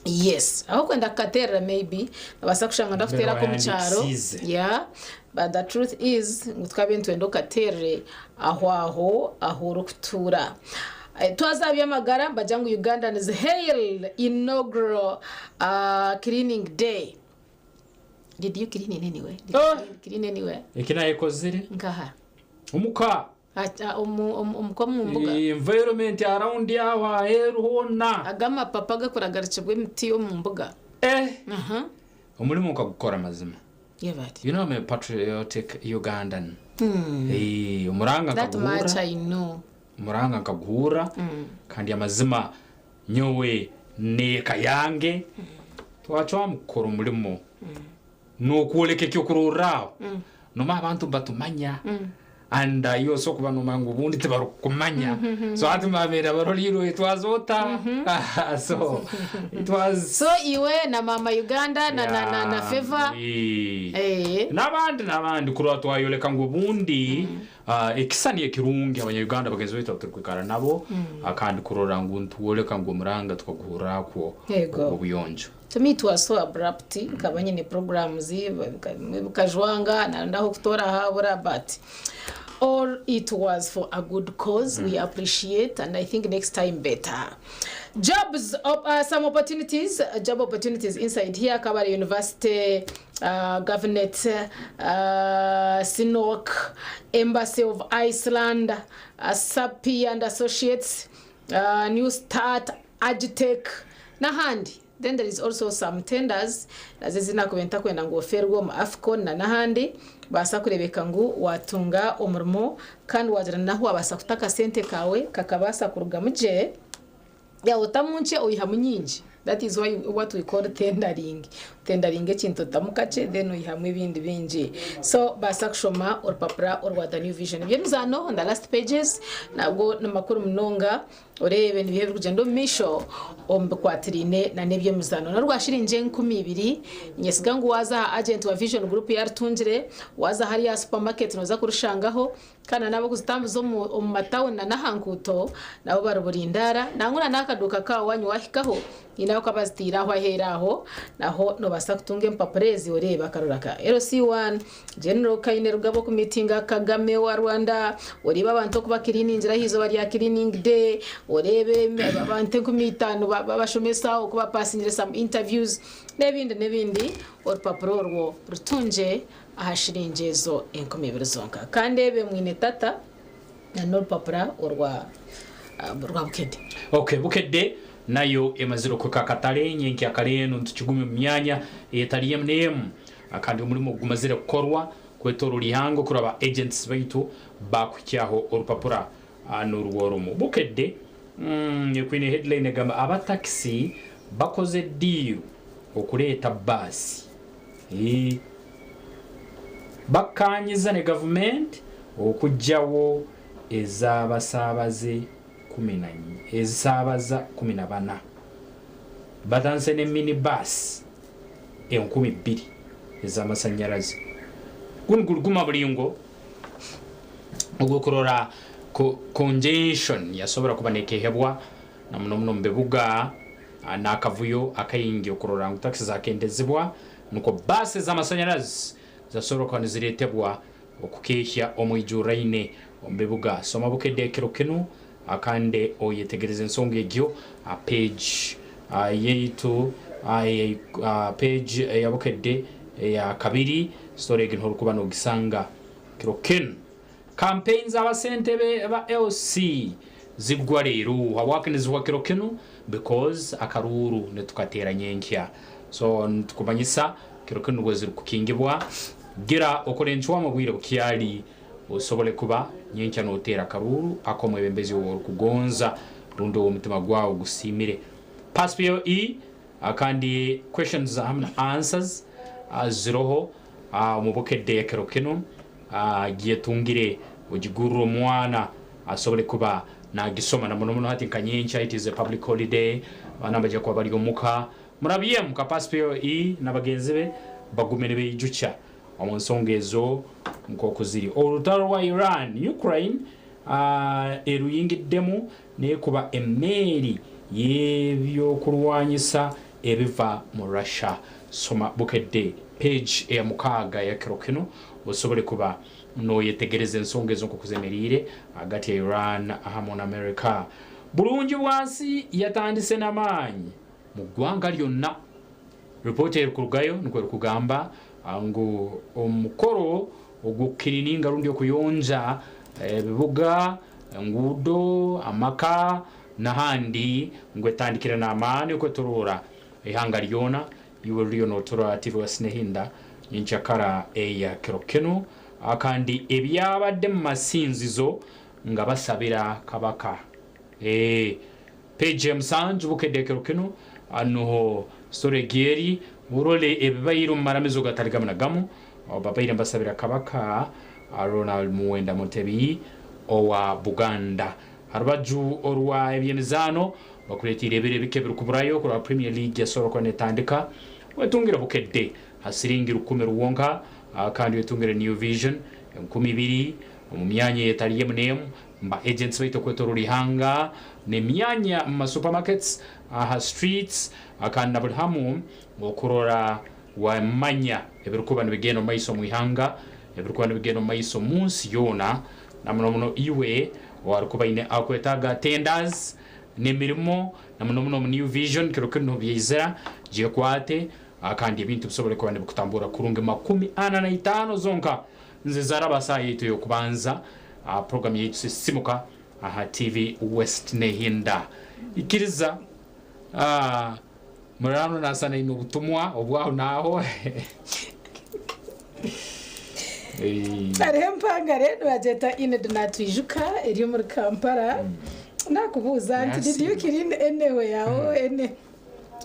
S1: Yes, ahu orikwenda kukateerera maybe nobaasa kushanga ndakuteera ak'omu kyaro yeah but the truth is ngu tukabaire nitwenda okateerere aho aho ahu orikutuura. Twaza aha by'amagara nibagira ngu Ugandans hail inaugural cleaning day. Did you clean in anywhere? Did you clean anywhere?
S13: Eki nayekozire.
S1: Nkaha?
S13: Omuka.
S1: Omuka omu mbuga?
S13: Environment around aho aheeru hoona.
S1: Aga amapapa agakuragarikibwa emiti omu mbuga.
S13: Eh!
S1: Aha.
S13: Omurimo nkagukora mazima.
S1: Yebare.
S13: You know I'm a patriotic Ugandan. Eh, omuranga
S1: That
S13: nkaguhurra.
S1: much I know.
S13: Omuranga nkaguhurra kandi amazima nyowe n'eka yange twacwamu kukora omurimo n'okworeka ekyokurorraho. Nomanya abantu nibatumanya and iwe osobola kuba nomanya ngu obundi tibarikukumanya so hati babaire baroriirwe it was ota so it was
S1: So iwe na maama Uganda na na na na Favor
S13: Eh. N'abandi n'abandi kurora twayoreka ngu obundi Ekisani ekirungi abanya-Uganda bagenzi baitu abu turikwikara nabo kandi kurora ngu nitworeka ngu omuranga tukaguhurrakwo
S1: Yego.
S13: obuyonjo.
S1: To me it was so abrupt, nkaba nyine programs bimwe bikajwanga naronda ahokutoora habura but all it was for a good cause we appreciate and I think next time better. Jobs, op, some opportunities, job opportunities inside here, Kabale University, Government, Sinok, Embassy of Iceland, Sappi and Associates, New Start, Agitech, n'ahandi. Then there is also some tenders nazo ezi nakubaire ntakwenda ngu ofeerwe omu Afcon na n'ahandi baasa kureebeka ngu waatunga omurimo kandi waagira n'ahu waabaasa kuta akasente kaawe kakabaasa kurugamu gye. Yaaba otamu nkye oihamu nyingi that is why what we call tendering otendaringa ekintu otamu kakye then oihamu ebindi bingi so baasa kushoma orupapura orwa the new vision eby'emizaano on the last pages nabwo nimakuru munonga oreebe nibiha ebirikugyenda omu maisho omu bikwatiraine na n'eby'emizaano n'orwa shiringi 2000 niinyesiga ngu waaza aha agent wa vision group yaarutungire waaza hariya aha supermarket nooza kurushangaho Kandi na n'ab'okuzitambuza omu omu matawuni na n'aha nguuto nabo bari burindaara. Nangwa na n'akaduuka kaawe waanywa waahikaho, haine ahu kabazitiire aho aheeru aho, naho noobaasa kutunga empapura ezi oreebe akarura ka LC1, General Kainerugaba okumiitinga Kagame owa Rwanda, oreebe abantu oku bakiriiningira aha izooba rya Cleaning Day, oreebe abantu 5000 b'abashomesa oku bapaasingire some interviews n'ebindi n'ebindi. Orupapura orwo rutungye. aha shiringi ezo 2000 zonka. Kandi ebe mwine tata na n'orupapura orwa rwa Bukedde.
S13: Ok, Bukedde nayo emazire okuhika akatare nyenkya kare enu nitukigumya omu myanya etari emu n'emu kandi omurimo gumazire kukorwa kwetorora ihanga okuraba agents baitu bakuhikyaho orupapura nurwo rumu. Bukedde ekwine headline egamba aba taxi bakoze diiru okureeta baasi. Ii, Bakkaanyiza ne gavumenti okuggyawo ez'abasaabaze ezisaabaza 14. Batandise ne mini bus 2000 ez'amasannyalaze. Gunu guri guma bulingo ogw'okurora congestion yasobora kuba nekehebwa na muno muno omu bibuga n'akavuyo akaingi okurora ngu takisi zakendezibwa nukwo baasi ez'amasanyarazi zasobora kuba niziretebwa okukehya omwijuraine omu bibuga. Soma Bukedde ekiro kinu kandi oyetegereze ensonga egyo ha page yaitu page eya Bukedde eya kabiri story egi niho orukuba nogisanga kiro kinu. Campaign za basentebe ba LC zigwa reero. Habwaki nizihwa kiro kinu? Because akaruuru nitukateera nyenkya. So nitukumanyisa kiro kinu nibwo zirikukingibwa. Gira okore encwamu obwire bukyali osobole kuba nyenkya noteera akaruuru ak'omwebembezi ou orikugonza rundi ou omutima gwawe gusiimire. Pass POE kandi questions hamu na answers ziroho omu Bukedde ekiro kinu. Gyetungire ogigurre omwana asobole kuba nagisoma na muno muno hati nka nyenkya it is a public holiday abaana nibaija kuba bari omuka murabyemu nka Pass POE na bagenzi be bagume nibeijukya Omu nsonga ezo nk'oku ziri. Orutaro rwa Iran, Ukraine eruyingiddemu n'ekuba emmeeri y'ebyokurwanyisa ebiva mu Russia. Soma Bukedde page eya mukaaga eya kiro kinu osobole kuba noyetegereza ensonga ezo nk'oku zemeriire ahagati ya Iran hamu na America. Bulungi bwansi yatandise n'amaanyi mu ggwanga lyonna. Ripooti erikurugayo nikwo erikugamba ngu omukoro ogw'okukirininga rundi okuyonja ebibuga, enguudo, amaka n'ahandi ngu etandikire n'amaani okwetoroora eihanga ryona. Iwe ruriyo notura TV West Nehinda nyenkyakara eya kiro kinu kandi ebyabadde mu masinzizo nga basabira Kabaka. Page ya musanju Bukedde ekiro kinu nuho story egi eri orole ebibaire omu maramizo gatari gamu na gamu babaire nibasabira Kabaka Ronald Muwenda Mutebi owa Buganda. Ha rubaju orwa eby'emizaano bakureteire ebiro ebike ebirikuburayo kuraba Premier League esobora kuba netandika. Wetungire Bukedde ha siringi 1000 rwonka kandi wetungire New Vision 2000 omu myanya eyetari emu n'emu. Ba agents baitu okwetorora ihanga n'emyanya omu ma supermarkets, aha streets kandi na buri hamu okurora wamanya ebirikuba nibigenda omu maiso omu ihanga, ebirikuba nibigenda omu maiso omu nsi yoona na muno muno iwe owarikuba aine akwetaaga tenders n'emirimo na muno muno omu New Vision kiro kinu niho byaizira, gyekwate kandi ebintu bisobole kuba nibikutambura kurungi 45 zonka nze zaraba saaha yaitu ey'okubanza aha puroguramu yaitu Sisimuka aha TV West Nehinda. Ikiriza Murano naasa naine obutumwa obwaho naaho.
S1: Hariho empangare nibagyeta Enid Natwijuka eri omuri Kampala. Nakubuuza nti did you clean anywhere or any?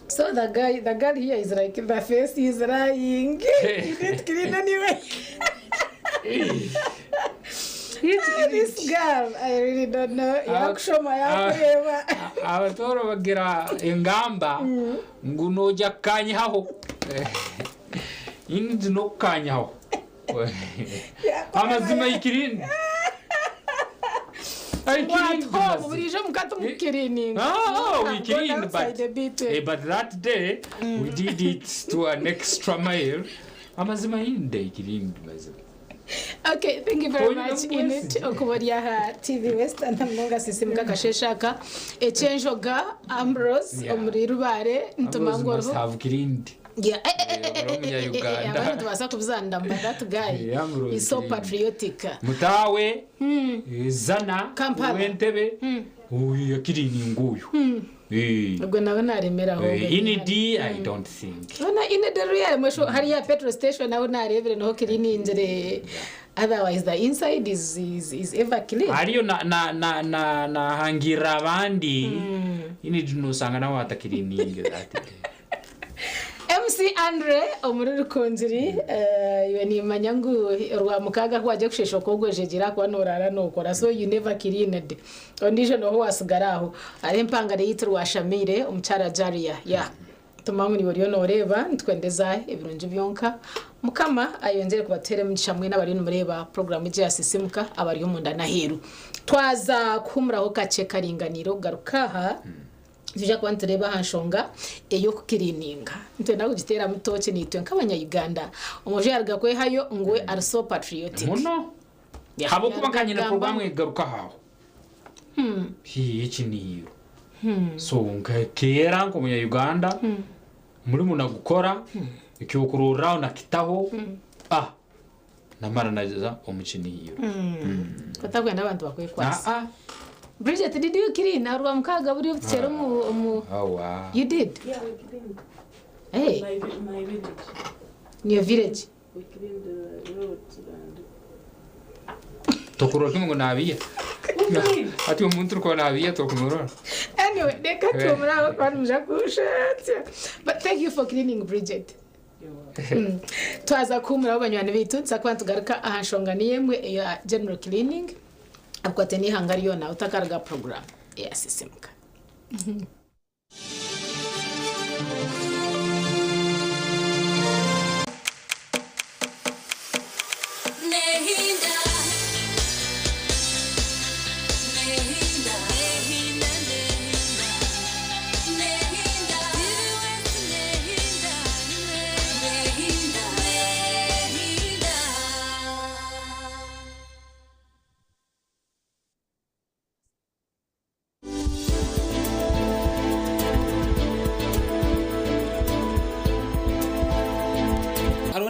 S1: So the guy, the girl here is like the face is lying. You didn't clean anywhere. Ah, this girl, I really don't know. Yakushoma yakureba.
S13: Abatooro bagira engamba ngu noija kukanyihaho. Inid n'okukanyihaho. Amazima ikirindi.
S1: What burijo mukati mukirininga.
S13: Oh, we cleaned, but that day we did it to an extra mile. Amazima yinde ikirindi mazima.
S1: Okay, thank you very much Init okuba ori aha TV West namunonga Sisimuka akasheeshe aka. Ekyenjoga Ambrose omuri Rubare nituma ngu
S13: Ambrose must
S1: oriho.
S13: have cleaned.
S1: Yeah. Eh, eh, eh, eh,
S13: Ori
S1: eh, eh, eh,
S13: Omunya-Uganda.
S1: abantu nitubaasa kubizaanira but that guy
S13: Eh, Ambrose
S1: is so
S13: cleaned.
S1: patriotic.
S13: Mutaawe Zana
S1: Kampala.
S13: Ow'Entebe oyu yakirininga oyu.
S1: Ogwo nawe naremeraho.
S13: Inid I don't think.
S1: Ona Inid ruriya mwesho hariya petrol station aho narebire niho kiriningire otherwise the inside is, is, is ever clean.
S13: Hariyo na na na na nahangirira abandi Inid nosanga nawe atakirininga that.
S1: MC Andre omuri Rukungiri iwe nimanya ngu Orwamukaaga ku wagira kusheesha okwogwejegyera ahakuba noraara nokora so you never cleaned ondiijo nooha owasigara aho hariho empangare yaitu Rwashamaire omukyara Jalia yeah tuma ngu niiwe oriyo noreeba nitwendeza ebirungi byonka Mukama ayongyere kubatuheera emigisha mwena abariyo nimureeba puroguramu egi eya Sisimuka abari omunda n'aheeru twaza kuhumuraho kakye karinganiire okugaruka aha Nitwija kuba nitureeba aha nshonga ey'okukiriininga. Nitwenda kugiteeramu tooki naitwe nk'abanya-Uganda. Omwojo yaaruga kwehayo ngu we ari so patriotic.
S13: Muno.
S1: Yeah,
S13: Habwokuba
S1: yaaruga
S13: nka nyine
S1: kugamba
S13: puroguramu
S1: ngu
S13: egaruka aho. Hii ekiniiro. So nka kera nk'omunya-Uganda, omurimo nagukora, ekyokurorraho nakitaho, ah, namara naza omu kiniiro.
S1: Otakwenda abantu bakwekwasa.
S13: Ah, ah.
S1: Bridget, did you clean? Arwamukaaga buri obutukyera omu omu
S13: Awa.
S1: You did?
S15: Yeah, we cleaned.
S1: Hey.
S15: My village.
S1: In your village?
S15: We cleaned the roads and
S13: Tokurora kimwe ngu nabiiha. Hati omuntu orikuba nabiiha tokumurora.
S1: Anyway, reka tuhumure aho kuba nimuja kunshatsya. But thank you for cleaning, Bridget. Twaza kuhumuraho banywani baitu, nituza kuba nitugaruka aha nshonga niyo emwe eya general cleaning. Akwate n'eihanga ryona otakaruga program eya Sisimuka.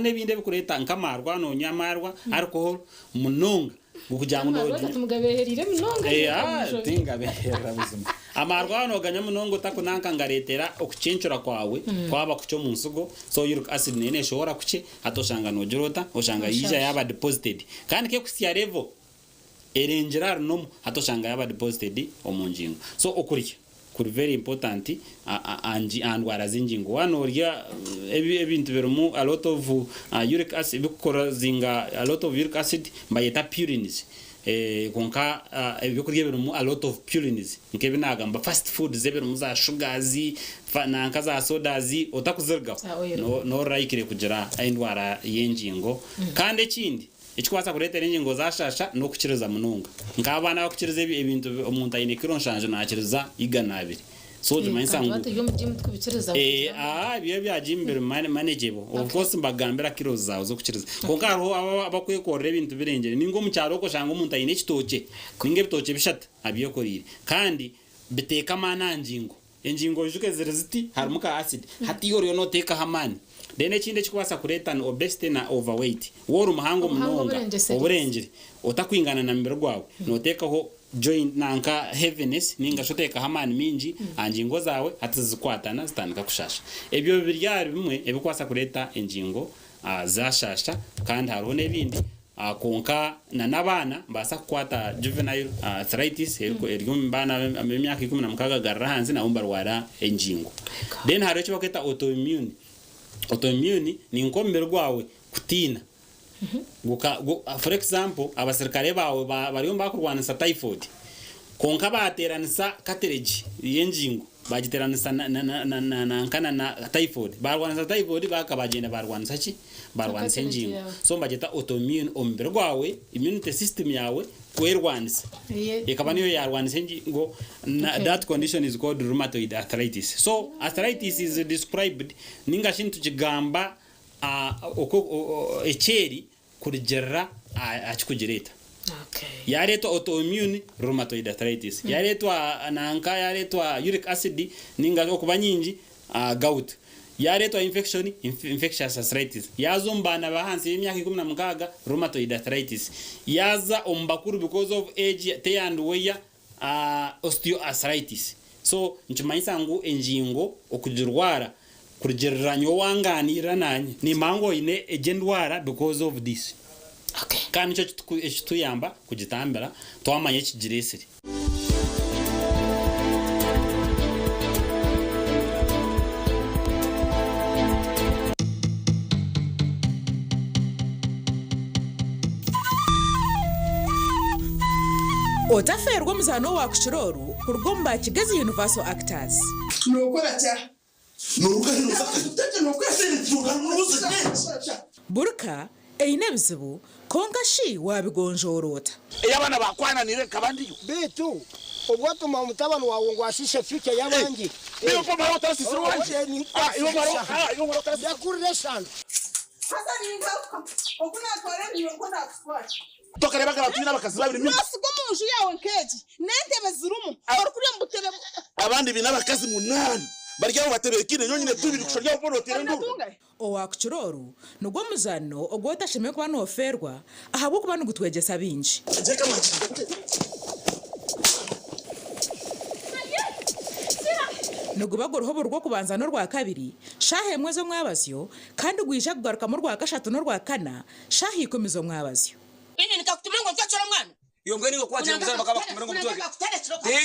S18: n'ebindi ebikureeta nk'amaarwa noonywa amaarwa, alcohol munonga ngu kugira ngu
S1: Amaarwa
S18: nogi
S1: tumugabehereire munonga
S18: Eh, ah, tingabeherera buzima. Amaarwa waaba nooganywa munonga otakunanka ngareetera okucencura kwawe kwaba kukye omu nsigo, so uric acid neyo neeshohora kukye hati oshanga noogira ota? Oshanga yaija yaaba deposited. Kandi kekuhitsya level erengire ahari normal hati oshanga yaaba deposited omu ngingo. So okurya kuri very important aha ndwara z'engingo. Waaba noorya ebintu birimu a lot of uric acid, ebikukorazinga a lot of uric acid nibayeta purines. Kwonka ebyokurya ebirimu a lot of purines nk'ebi naagamba fast foods ebirimu za sugars nanka za sodas otakuzirugaho noorayikire kugira endwara y'engingo. Kandi ekindi Ekikubaasa kureetera engingo zaashaasha n'okukiriza munonga. Nk'abaana abakukiriza ebintu omuntu aine kiro nshanju naakiriza igana abiri. So nikimanyisa ngu. Ebyo ebya jiimu biri manageable. Of course nibakugambira kilos zaawe z'okukiriza. Kwonka hariho abo abakwekorera ebintu birengire. Ninga omu kyaro okwo oshanga omuntu aine ekitookye ninga ebitookye bishatu abyekoreire. Kandi biteeka amaani aha ngingo. Engingo oijuke ziri ziti harimu ka acid hati iwe oriyo noteekaho amaani. Then ekindi ekikubaasa kureeta ni obesity na overweight. Waaba ori muhango
S1: Obuhango
S18: munonga
S1: oburengyesereize.
S18: oburengire otakwingana na mubiri gwawe noteekaho joint nanka heaviness ninga shi oteekaho amaani maingi aha ngingo zaawe hati zikwatana zitandika kushaasha. Ebyo biri ahari bimwe ebikubaasa kureeta engingo zaashaasha kandi hariho n'ebindi Kwonka na n'abaana nibabaasa kukwata juvenile arthritis eri omu baana ab'emyaka 16 kugarura ahansi nabo nibarwara engingo. Then hariho eki barikweta autoimmune. Autoimmune ni nk'omubiri gwawe kutiina. For example, abasirikare baawe bariyo nibakurwanisa typhoid kwonka baateeranisa cartilage y'engingo Bagiteranisa nanka na typhoid. Barwanisa typhoid baka bagyenda barwanisa ki? Barwanisa engingo. So nibagyeta autoimmune omubiri gwawe, immunity system yawe kwerwanisa. Ekaba niyo yarwanisa engingo that condition is called rheumatoid arthritis. So arthritis is described ninga shi nitukigamba ekyeri Kurugirira aha kikugireeta. Yareetwa autoimmune rheumatoid arthritis, yareetwa nanka yareetwa uric acid ninga okuba nyingi gout, yareetwa infection, infectious arthritis, yaaza omu baana b'ahansi y'emyaka 16 rheumatoid arthritis, yaaza omu bakuru because of age tear and wear osteoarthritis. So nikimanyisa ngu engingo okugirwara kurugirira nyowe owanganiirira nanye nimanya ngu oine egi endwara because of this. Kandi nikyo ekituyamba kugitambira twamanya ekigiresire.
S16: Otafeerwa omuzaano owaakukira oru kuruga omu ba Kigezi Universal Actors. Buri ka eine ebizibu, kwonka shi waabigonjoora ota?
S19: Ei abaana baakwananiire nkaba ndiyo.
S20: Beitu obu watuma mutabani waawe ngu ashiishe future y'abandi. Ndakurira eshano.
S21: Haza ningaruka oku naatwara ebinywa nikwo naakutwara.
S19: Tokareeba nka twine abakazi babiri nyuma.
S21: Noosiga omu nju yaawe nk'egi n'entebe zirimu, orikurya omu butebe.
S19: Abandi baine abakazi munaana bari aho batebeekaine, nyowe nyine tubiri kusha ori aho boona oteera enduuru.
S16: Owaakukira oru nigwo muzaano ogu otashemereire kuba noofeerwa ahabw'okuba nigutwegyesa bingi. Niguba guriho buri Rwokubanza n'Orwakabiri shaaha emwe z'omwabazyo kandi gwija kugarukamu Orwakashatu n'Orwakana shaaha ikumi z'omwabazyo.
S22: Inye nikakutuma ngu ontwekere omwana.
S4: Iwe mbwenu iwe ku wagira omuzaire bakaba bakutumire ngu omutweke,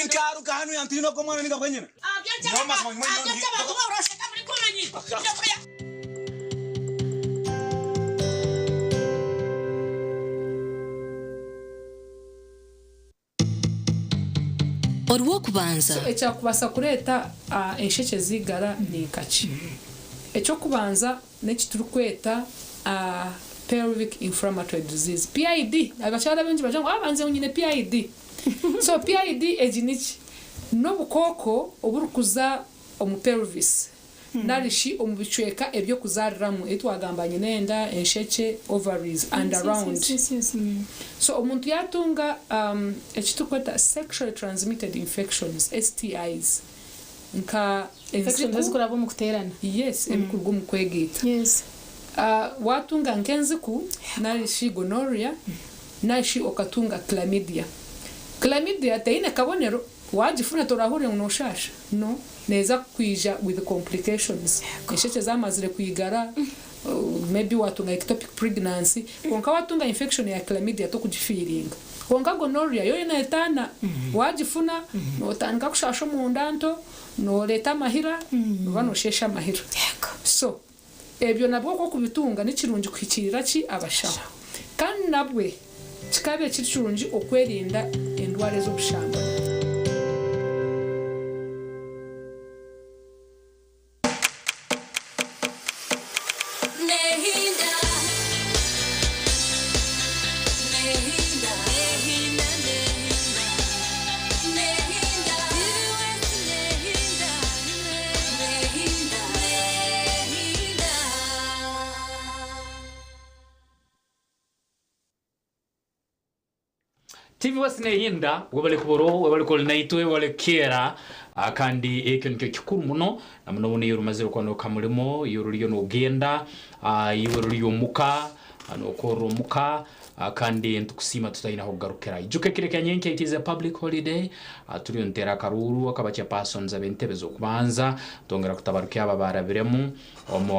S4: tinkaruga hanu yantiina ogwo mwana ninga bwenyine. Nyowe mazima nyowe nyowe ndi.
S23: Orw'okubanza.
S24: So ekyakubaasa kureeta enshekye z'eigara ni nka ki? Eky'okubanza n'eki turikweta pelvic inflammatory disease, PID. Abakyara abaingi nibagira ngu banze ngu nyine PID. So PID egi niki? N'obukooko oburikuza omu pelvis nari shi omu bicweka eby'okuzaariramu ebi twagamba nyinenda, enshekye, ovaries and around. So omuntu yaatunga eki turikweta sexually transmitted infections, STIs, nka
S1: Infections
S24: enziku.
S1: ezirikuraba omu kuteerana.
S24: Yes, ebirikuruga omu kwegaita.
S1: Yes.
S24: Waatunga nk'enziku nari shi gonorrhea nari shi okatunga chlamydia. Chlamydia teine kabonero, waagifuna torahurira ngu nooshaasha, no, neeza kwija with complications. Enshekye zaamazire kwigara, maybe waatunga ectopic pregnancy, kwonka waatunga infection ya chlamydia tokugifiiringa. Kwonka gonorrhea yo neetaana, waagifuna nootandika kushaasha omunda nto, nooreeta amahira, oba noosheesha amahira. So, Ebyo nabwo ku okubitunga ni kirungi kuhikiirira ki abashaho. Kandi nabwe kikaaba kiri kirungi okwerinda endwara ez'obushambani.
S13: TV West nehinda webale kuboro webale kuli naitwe webale kukeera ah, kandi ekyo nikyo kikuru muno na muno muno iyo orumazire kuba noka mulimo iyo oruriyo nogenda ah, iwe oruri omuka ah, nokorra omuka ah, kandi nitukusiima tutaine ahokugarukira ijuka ekiro ekya nyenkya it is a public holiday ah, turiyo nituteera akaruuru akaba chairpersons ab'entebe z'okubanza twongera kutabarukia abo abaarabiremu omu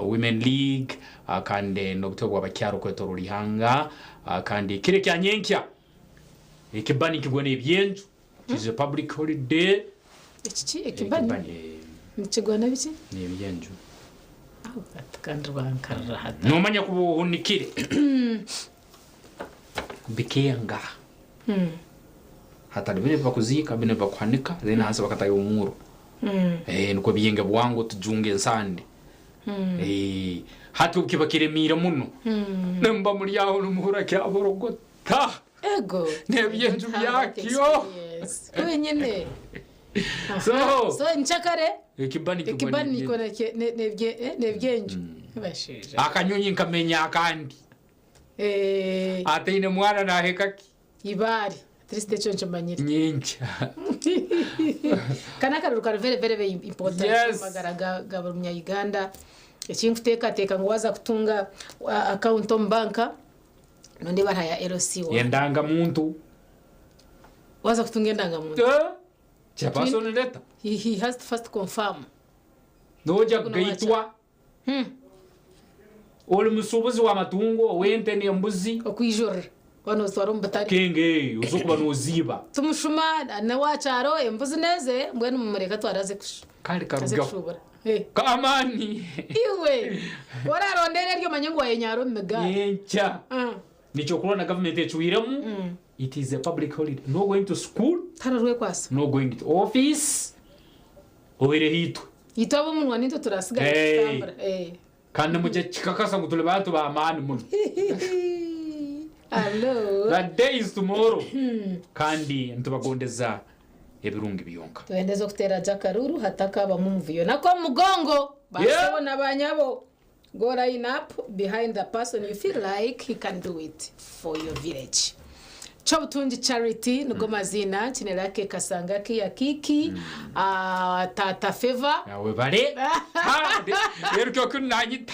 S13: Women League kandi n'obutebe bw'abakyara okwetoroora ihanga kandi ekiro ekya nyenkya ekibani nikigwa n'ebyenju it is a public holiday.
S1: Ekiki? Ekibani? Nikigwa n'ebiki?
S13: N'ebyenju.
S1: Kandi rwankarira hati.
S13: Nomanya kuba ohunikire bikenga hatari binu ebibakuziika binu ebibakuhanika then ahansi bakatayo omuuro. Nikwo byenge bwangu tujunga ensande. Hati obu kiba kiremiire muno nimuba muri aho nimuhurra kyaborogota
S1: Ego.
S13: n'ebyenju byakyo.
S1: Wenyine.
S13: So
S1: So nkyakare
S13: ekibani kigwa
S1: ekibani
S13: n'ebyenju.
S1: nikwo n'ebyenju. Bashaija.
S13: Akanyonyi nkamenya akandi. Ataine mwana naheka ki?
S1: Ibaare. At least ekyo nkimanyire.
S13: Nyenkya.
S1: Ka n'akaruru kari very very very important
S13: Yes.
S1: omu magara ga ga buri munya-Uganda. Ekinkuteekateeka ngu waaza kutunga account omu banka, nondeeba aha ya LC one.
S13: Endangamuntu.
S1: Waaza kutunga endangamuntu.
S13: Chairperson letter.
S1: He has to first confirm.
S13: Noija kugaitwa. Ori musuubuzi w'amatungo, ow'ente n'embuzi.
S1: Okwijurira waaba noozitwara omu butare.
S13: Kenge oza okuba nooziiba.
S1: Tumushuma n'owa kyaro embuzi n'eze mbwenu mumureke atware aze
S13: Kare karugaho.
S1: kushuubura.
S13: K'amaani.
S1: Iwe ku orarondeera eryo omanye ngu wayenyaara omu migaari.
S13: Nyenkya. Nikyo orikureeba na gavumenti ecwiremu, it is a public holiday. No going to school.
S1: Tihariho orwekwatsa.
S13: No going to office. Oihireho itwe.
S1: Itwe ab'omunwa nitwe turasigara
S13: Hey.
S1: tukutambura.
S13: Kandi nimugye kikakasa ngu turi bantu b'amaani muno.
S1: Hello.
S13: That day is tomorrow. Kandi nitubagondeza ebirungi byonka.
S1: Twendeze okuteera gye akaruru hatakabamu omuvuyo. Nako omu mugongo basebo na banyabo. Go line up behind the person you feel like he can do it for your village. Kyobutungi Charity nigo maziina, Kinelake Kasanga Kia Kiki, ah, Tata Favor.
S13: Nawe bare. Ha, Rero kyo kinu nanyita.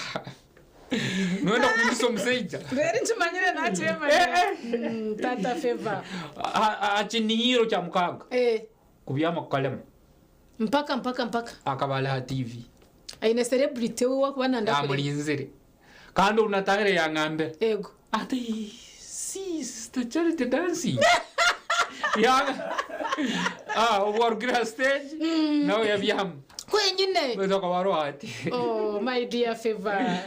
S13: Noyenda kundisa omusaija.
S1: Rero nkimanyire nakyemanya. Tata Favor.
S13: Aha kinihiro kya mukaaga. Kubyama kukalema.
S1: Mpaka mpaka mpaka.
S13: Akaba ari aha TV.
S1: Aine celebrity we wakuba nanda kureba.
S13: Amurinzire. Kandi obu natahire yangambira.
S1: Ego.
S13: Ati sister Charity dancing. Ya. Ah, obu warugire aha stage nawe yabyama.
S1: Kwenyine.
S13: Baitu akaba aroho ati.
S1: Oh, my dear favor.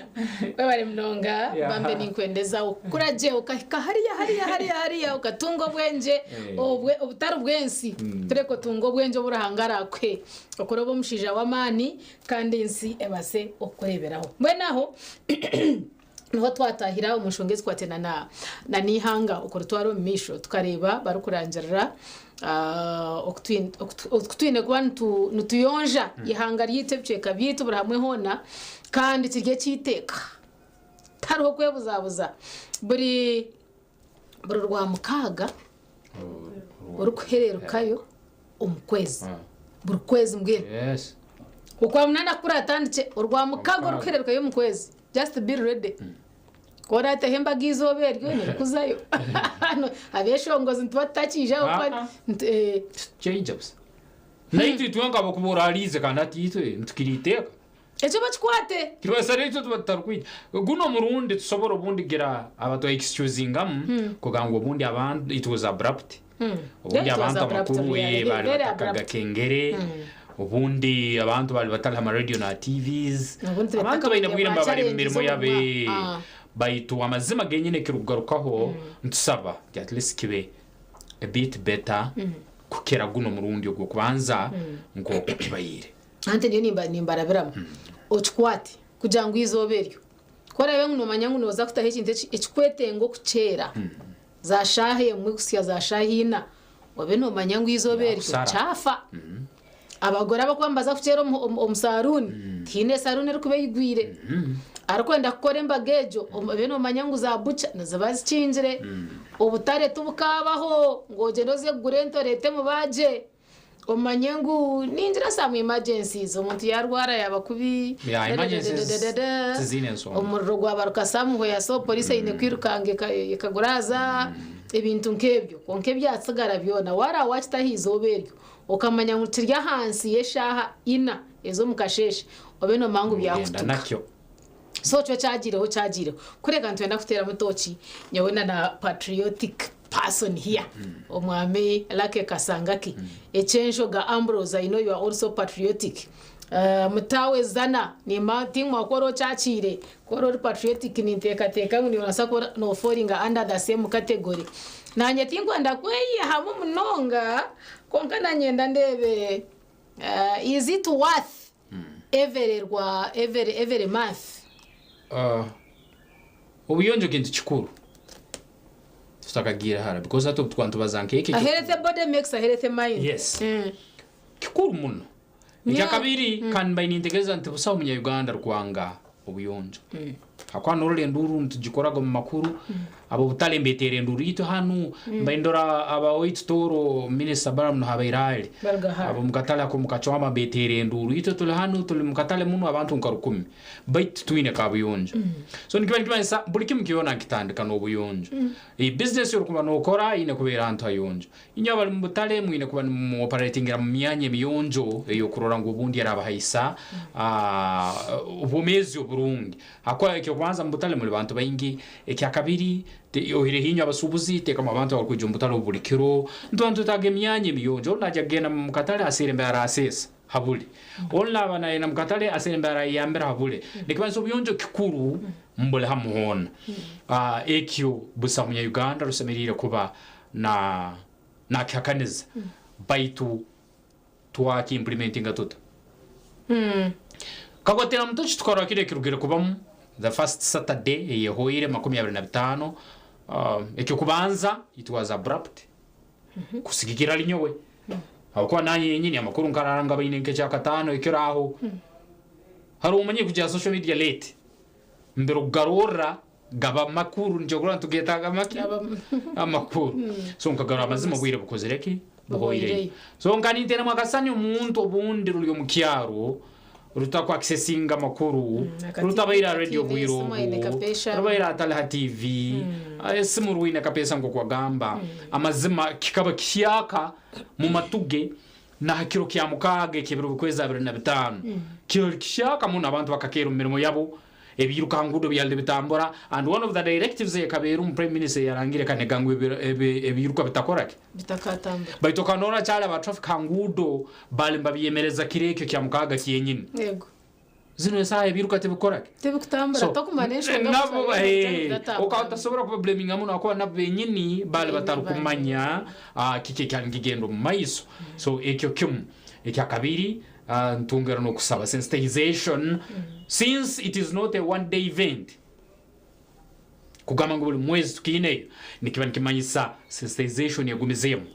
S1: Webare munonga
S13: Yeah.
S1: bambe ninkwendeza okukura gye okahika hariya hariya hariya hariya okatunga obwengye obwe obutari bw'ensi tureke otunge obwengye obu Ruhanga araakuhe okore obe omushaija w'amaani kandi ensi ebase okukureeberaho. Mbwenu aho niho twatahira omu nshonga ezikwataine na na n'eihanga okuritwara omu maisho tukareeba barikurangirira oku twine kuba nituyonja eihanga ryaitu ebicweka byaitu buri hamwe hoona kandi kiri eky'eiteeka tihariho kwebuzabuza buri buri rwamukaaga orikuhererukayo omu kwezi buri kwezi mbwenu
S13: Yes.
S1: okwamunaana ku kuratandikye orwamukaaga orikuhererukayo omu kwezi. Just be ready. Ku oraateho embaga eizooba eryo, nerikuzayo. Abeeshongozi nituba tutakiijaho kuba
S13: Ah, ah.
S1: ntu- eh,
S13: Kyaija busa. Naitwe itwe nk'abakuba oraariize kandi hati itwe nitukira iteeka.
S1: Ekyo bakikwate.
S13: Kirwesa naitwe tuba tutarikwija. Guno omurundi tusobora obundi gira aba excusingamu kugamba ngu obundi abantu it was abrupt. Obundi
S1: Yeah, it was
S13: abantu
S1: abrupt,
S13: amakuru
S1: really.
S13: bari
S1: Very
S13: batakaga
S1: abrupt.
S13: kengere. Obundi abantu bari batari ha radio na TVs.
S1: Obundi
S13: Abantu baine bwire mba bari mu mirimo
S1: challenges
S13: yabe.
S1: Ah.
S13: Baitu amazima genyine kirugarukaho ntusaba nti at least kibe a bit better kukira guno murundi ogwo kubanza nk'oku kibaire.
S1: Anti niyo nimba nimbarabiramu okikwate kugira ngu izooba eryo ku oraabe ngu noomanya ngu nooza kutaho ekintu eki- ekikwetenga okukyera za shaaha emwe kusya za shaaha ina obe noomanya ngu izooba eryo
S13: Yakusara.
S1: kyafa. Abagore abakuba nibaza kukyera omu- omu omu saruuni, tihaine esaruuni erikuba eigwire. Arikwenda kukora embaga egyo, obe noomanya ngu za bucha niziba zikingire, obutare tibukaabaho ngu ogyende oze kugura ente oreete mubaagye. Omanye ngu ningira some emergencies, omuntu yarwara yaba kubi,
S13: Yeah, emergencies
S1: dadadadadada,
S13: tiziine ensonga.
S1: Omuriro gwabaruka somewhere, so polisi eine kwirukanga eka- ekaguraza ebintu nk'ebyo. Kwonka ebyatsigara byona wara wakitaho izooba eryo okamanya ngu kiri ahansi y'eshaaha ina ez'omukasheeshe, obe nomanya ngu
S13: Genda
S1: byakutuka.
S13: nakyo.
S1: So kyo kyagiireho kyagiireho kureka nitwenda kuteeramu tooki nyowe na na patriotic person here, omwami Lake Kasangaki ekyenshoga Ambrose. I know you are also patriotic. Mutawe zana nima timwakora okyakiire kora ori patriotic, ninteekateeka ngu nibaasa kuba noforinga under the same category. Nanye tinkwenda kweyihamu munonga, konka nanyenda ndeebe, is it worth every rwa every month?
S13: Obuyonjo kintu kikuru tutakagira hara because hati obu tubaza nk'eki
S1: A healthy body makes a healthy mind.
S13: Yes. Kikuru muno. Ekyakabiri, kandi mbaine nintegereza nti busaho munya-Uganda rukwanga obuyonjo. Hakuba norora enduru nitugikoraga omu makuru, abo butale mbeteera enduru itwe hanu mbaindora abawaitu Tooro minisita Balaam Habaire ali
S1: Baruga hara.
S13: Abo mukatale ako mukacwama beteera enduru, itwe tuli hanu tuli mukatale muno abantu nka 1000 baitu twine kabuyonjo. So nikiba nikimanyisa buli kimu kyona nkitandika n'obuyonjo. E business yorukuba nokora ine kubeera ahantu hayonjo. Inywe abali mu butale mwine kuba nimuoperatingira mu myanya emiyonjo eyokurora ngu obundi erabahaisa obwomeezi oburungi. Hakuba ekyokubanza mu butale muli bantu baingi, ekyakabiri ohireho inywe abasuubuzi teekamu abantu abarikwija omu butale obu buli kiro, nituba nitwetaaga emyanya emiyonjo. Onu najya kugenda mu katale aseera embeera araseesa habule, onu naaba nayenda mu katale aseera embeera arayeyambira habule. Nikimanyisa obuyonjo kikuru mbuli hamu hoona. Ekyo busa munya Uganda rusemeriire kuba na nakihakaniza, baitu twakiimplementinga tuta? Kagwatera muto kitukora kire kirugire kubamu the first Saturday eyehoire 25, ekyokubanza it was abrupt kusigikira linyowe abakuba nanye yenyini amakuru nkararanga baine nk'ekyakataano ekiraho hari omanye kugira social media late mbere okugarurra gaba makuru nikyokura ntugetaga maki amakuru. So nkagarura amazima obwire bukozire ki buhoireyo. So nkaninteramu akasani omuntu obundi ruri omu kyaro rutaku-accessinga amakuru, rutabaire aha radio
S1: TV,
S13: obwire
S1: esimu aine
S13: obu
S1: kapesha.
S13: Rubaire atali ha TV, esimu rwine kapesa nk'okwagamba. Amazima kikaba kihyaka mu matuge na ha kiro kya mukaaga eky'ebiro bikwezi 25, kiro kihyaka muno abantu bakakeera omu mirimo yabo, ebiruka ngudo byali bitambura. And one of the directives ekabeera omu prime minister yarangire kanega ngu ebiruka bitakoraki
S1: bitakatambura.
S13: Baitu kanora kyali aba traffic ha ngudo bali mbabyemereza kiro ekyo kya mukaaga kyenyini. Zino esaaha ebiruka tibikoraki.
S1: Tibikutambura.
S13: So,
S1: tokumara enshonga
S13: nabo
S1: busa, bitatambura.
S13: Okaba utasobora kubablaminga muno akuba nabo benyini bali batarukumanya kiki ekyali nikigenda omu maiso. So ekyo kimu. Ekyakabiri, ntungera n'okusaba sensitization, since it is not a one day event, kugamba ngu buli mwezi tukiineyo nikiba nikimanyisa sensitization egumizeemu.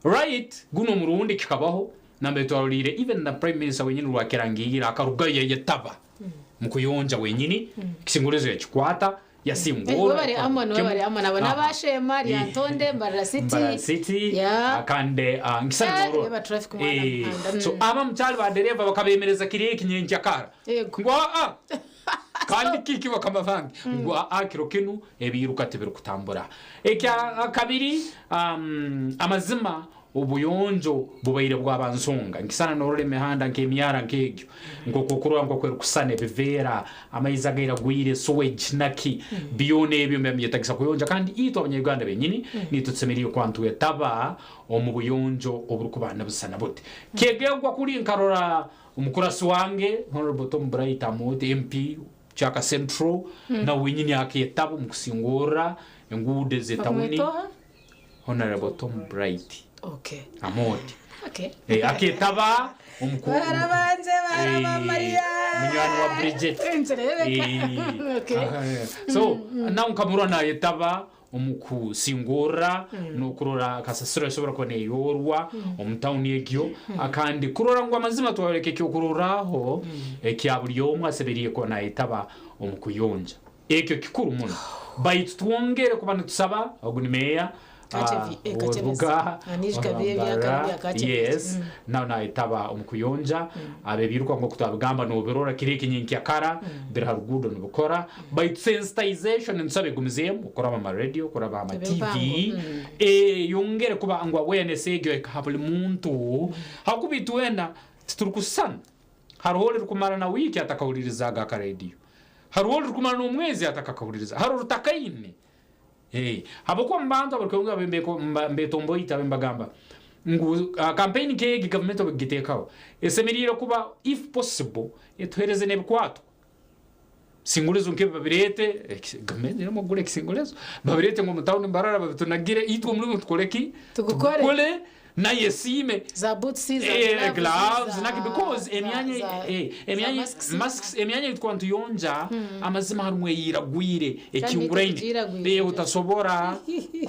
S13: Right, guno omurundi kikabaho nambe twarorire even the prime minister wenyini rwakirangiire akarugayo yayetaba mu kuyonja wenyini, ekisingulizo yakikwata. Yasingura.
S1: Webare Amon, webare Amon. Abo
S13: Aha.
S1: n'abashema Lyantonde, Mbarara City.
S13: Mbarara City
S1: Yeah.
S13: kandi nkisana
S1: Eh,
S13: norora.
S1: reba traffic mwana muhanda.
S13: So aba mukyali badereva bakabemereza kiri ekinyenkya kara ngu aa kandi kiki bakama bange ngu aa kiro kinu ebiruka tibirikutambura. Ekya kabiri, amazima obuyonjo bubaire bwaba nsonga. Nkisana norora emihanda nk'emyara nk'egyo nk'oku okurora nk'oku erikusana ebiveera, amaizi agairagwire, sewage naki, byona ebyo nibiba nibyetagisa kuyonja. Kandi itwe Abanya-Uganda benyini nitwe tusemeriire kuba nitwetaba omu buyonjo oburikuba nibusana buti. Kyegegwa kuri nkarora omukurasi wange Honourable Tom Bright Amooti, MP Kyaka Central, nawe wenyini aketaba omu kusingorra enguudo ez'etawuni.
S1: Bamweta oha?
S13: Honourable Tom Bright
S1: Okay.
S13: Amooti.
S1: Okay.
S13: Aketaba omu ku-
S1: Bahara bangye, bahara ba Maria.
S13: Munywani wa Bridget.
S1: Nkireebeka. Okay.
S13: So nawe nkamurora nayetaba omu kusingorra n'okurora kasasiro esobora kuba neyorwa omu tawuni egyo, kandi kurora ngu amazima twayoreka ekyokurorraho ekya buri omwe asemeriire kuba nayetaba omu kuyonja. Ekyo kikuru muno. Baitu twongere kuba nitusaba ogu ni meeya
S1: Kakye
S13: w'orubuga
S1: Anijika bye
S13: Mbarara,
S1: byaka bya Kakye.
S13: Yes, nawe nayetaba omu kuyonja. Abebiruka nk'oku twabigamba nobirora kiri ekinyenkya kara biri ha ruguudo nibikora. Baitu sensitization nitusaba egumizeemu kuraba ama radio, kuraba ama
S1: Ebe
S13: TV,
S1: mpango.
S13: Eyongere kuba ngu awareness egyo ekaha buri muntu, hakuba itwena titurikusana. Hariho oririkumara na wiiki atakahuririzaga akarediyo, hariho oririkumara n'omwezi atakakahuririza, hariho orutakaine. Habwokuba omu bantu abarikweyongyera mbetomboita abe mbagamba ngu campaign nk'egi gavumenti obu ekugiteekaho esemeriire kuba if possible etuheereze n'ebikwato. Bisingurezo nk'ebi babireete, gavumenti erimu kugura ekisingurezo, babireete ngu omu tawuni Mbarara babitunagire, itwe omurimo tukore ki?
S1: Tugukore.
S13: Tugukore nayo esiime.
S1: Za boots, za
S13: Eh,
S1: gloves,
S13: gloves,
S1: za
S13: naki because emyanya
S1: za
S13: emyanya
S1: za masks.
S13: masks, emyanya ei tukuba nituyonja, amazima harimu eyiragwire,
S1: Kandi
S13: ekinguraine.
S1: eyiragwire.
S13: Otasobora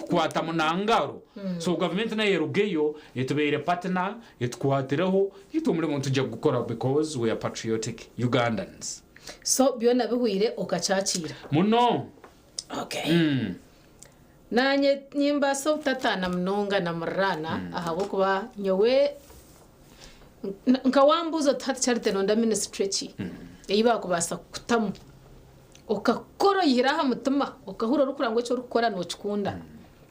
S13: kukwatamu na ngaro. So gavumenti nayo erugeyo etubeire partner, etukwatireho, itwe omurimo nitujya kugukora because we are patriotic Ugandans.
S1: So byona bihweire okakyakiira?
S13: Muno.
S1: Okay. Naanye nimbaasa obutataana munonga na muriraana ahabw'okuba nyowe nka wambuuza oti hati Charity nonda minisitule ki ei baakubaasa kukutamu okakora oyihire aha mutima okahurira orikugira ngu eki orikukora nookikunda,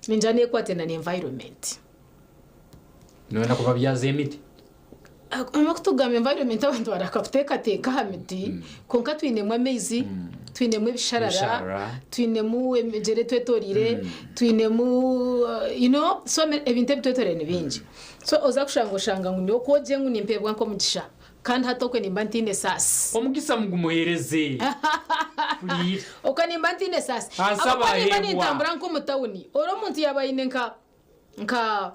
S1: ningira neekwatiraine na environment.
S13: Nooyenda kubabyaza emiti?
S1: Obumwe ku turikugamba environment abantu barahika kuteekateeka aha miti kwonka twinemu amaizi, twinemu ebisharara,
S13: Ebisharara.
S1: twinemu emigyera etwetoreire, twinemu you know so many ebintu ebitwetoreire ni bingi. So oza kushanga oshanga ngu nyowe ku ogire ngu nimpeebwa nk'omugisha kandi hati okwe nimba ntaine saasi.
S13: Omugisa mugumuheereze. Puriire.
S1: Okwe nimba ntaine saasi.
S13: Hansi
S1: Ahabw'okuba nimba
S13: abaheebwa.
S1: nintambura nk'omu tawuni, ori omuntu yaaba aine nka nka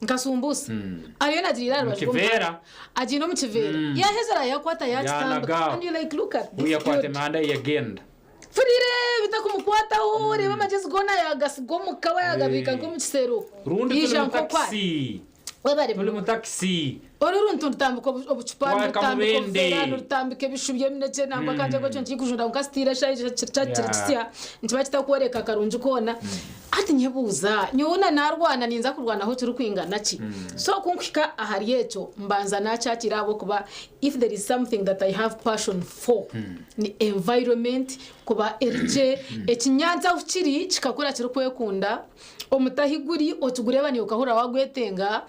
S1: nka sumbusa ariyo nagireera aha rubaju rw'omuhanda
S13: Mukiveera.
S1: agiine omu kiveera yaheza arayakwata yakitambika
S13: Yanaga.
S1: and you like look at this
S13: Uyakwata
S1: dude
S13: emihanda yagenda.
S1: furire bitakumukwaataho reeba amagyezi goona yagasiga omuka we yagabiika nk'omu kisero
S13: Rundi turi
S1: yaija
S13: mu
S1: nk'oku ari
S13: takisi.
S1: Webare
S13: Turi mu takisi.
S1: Oru runtu nirutambika obucupa,
S13: Waka
S1: nirutambika
S13: mubende.
S1: obuveera, nirutambika ebishu by'eminekye nangwa akanje ekyo nikikujunda kwonka sitiire eshaaha kiri kisya nikiba kitakworeka karungi koona. Hati nyebuuza, nyowe na naarwana ninza kurwanaho kirikwingana ki? So ku nkuhika ahari ekyo mbanza naakyakiira ahabw'okuba if there is something that I have passion for ni environment kuba eri gye, ekinyaatsi ahu kiri kikakura kirikwekunda, omuti ahu guri okigureeba naiwe okahurira waagwetenga,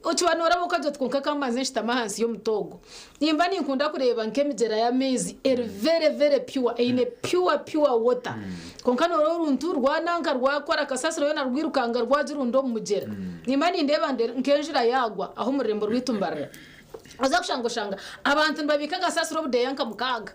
S1: Okiba nooraba okagira oti kwonka ka mbanze nshutame ahansi y'omuti ogu. Nimba ninkunda kureeba nk'emigyera y'amaizi eri very very pure, eine pure pure water. Kwonka nooreba oruntu rwananka rwakora kasasiro yoona rwirukanga rwagirunda omu mugyera. Nimba nindeeba nk'enjura yaagwa aha omu rurembo rwaitu Mbarara, oza kushanga oshanga abantu nibabiika kasasiro obudeeya nka mukaaga.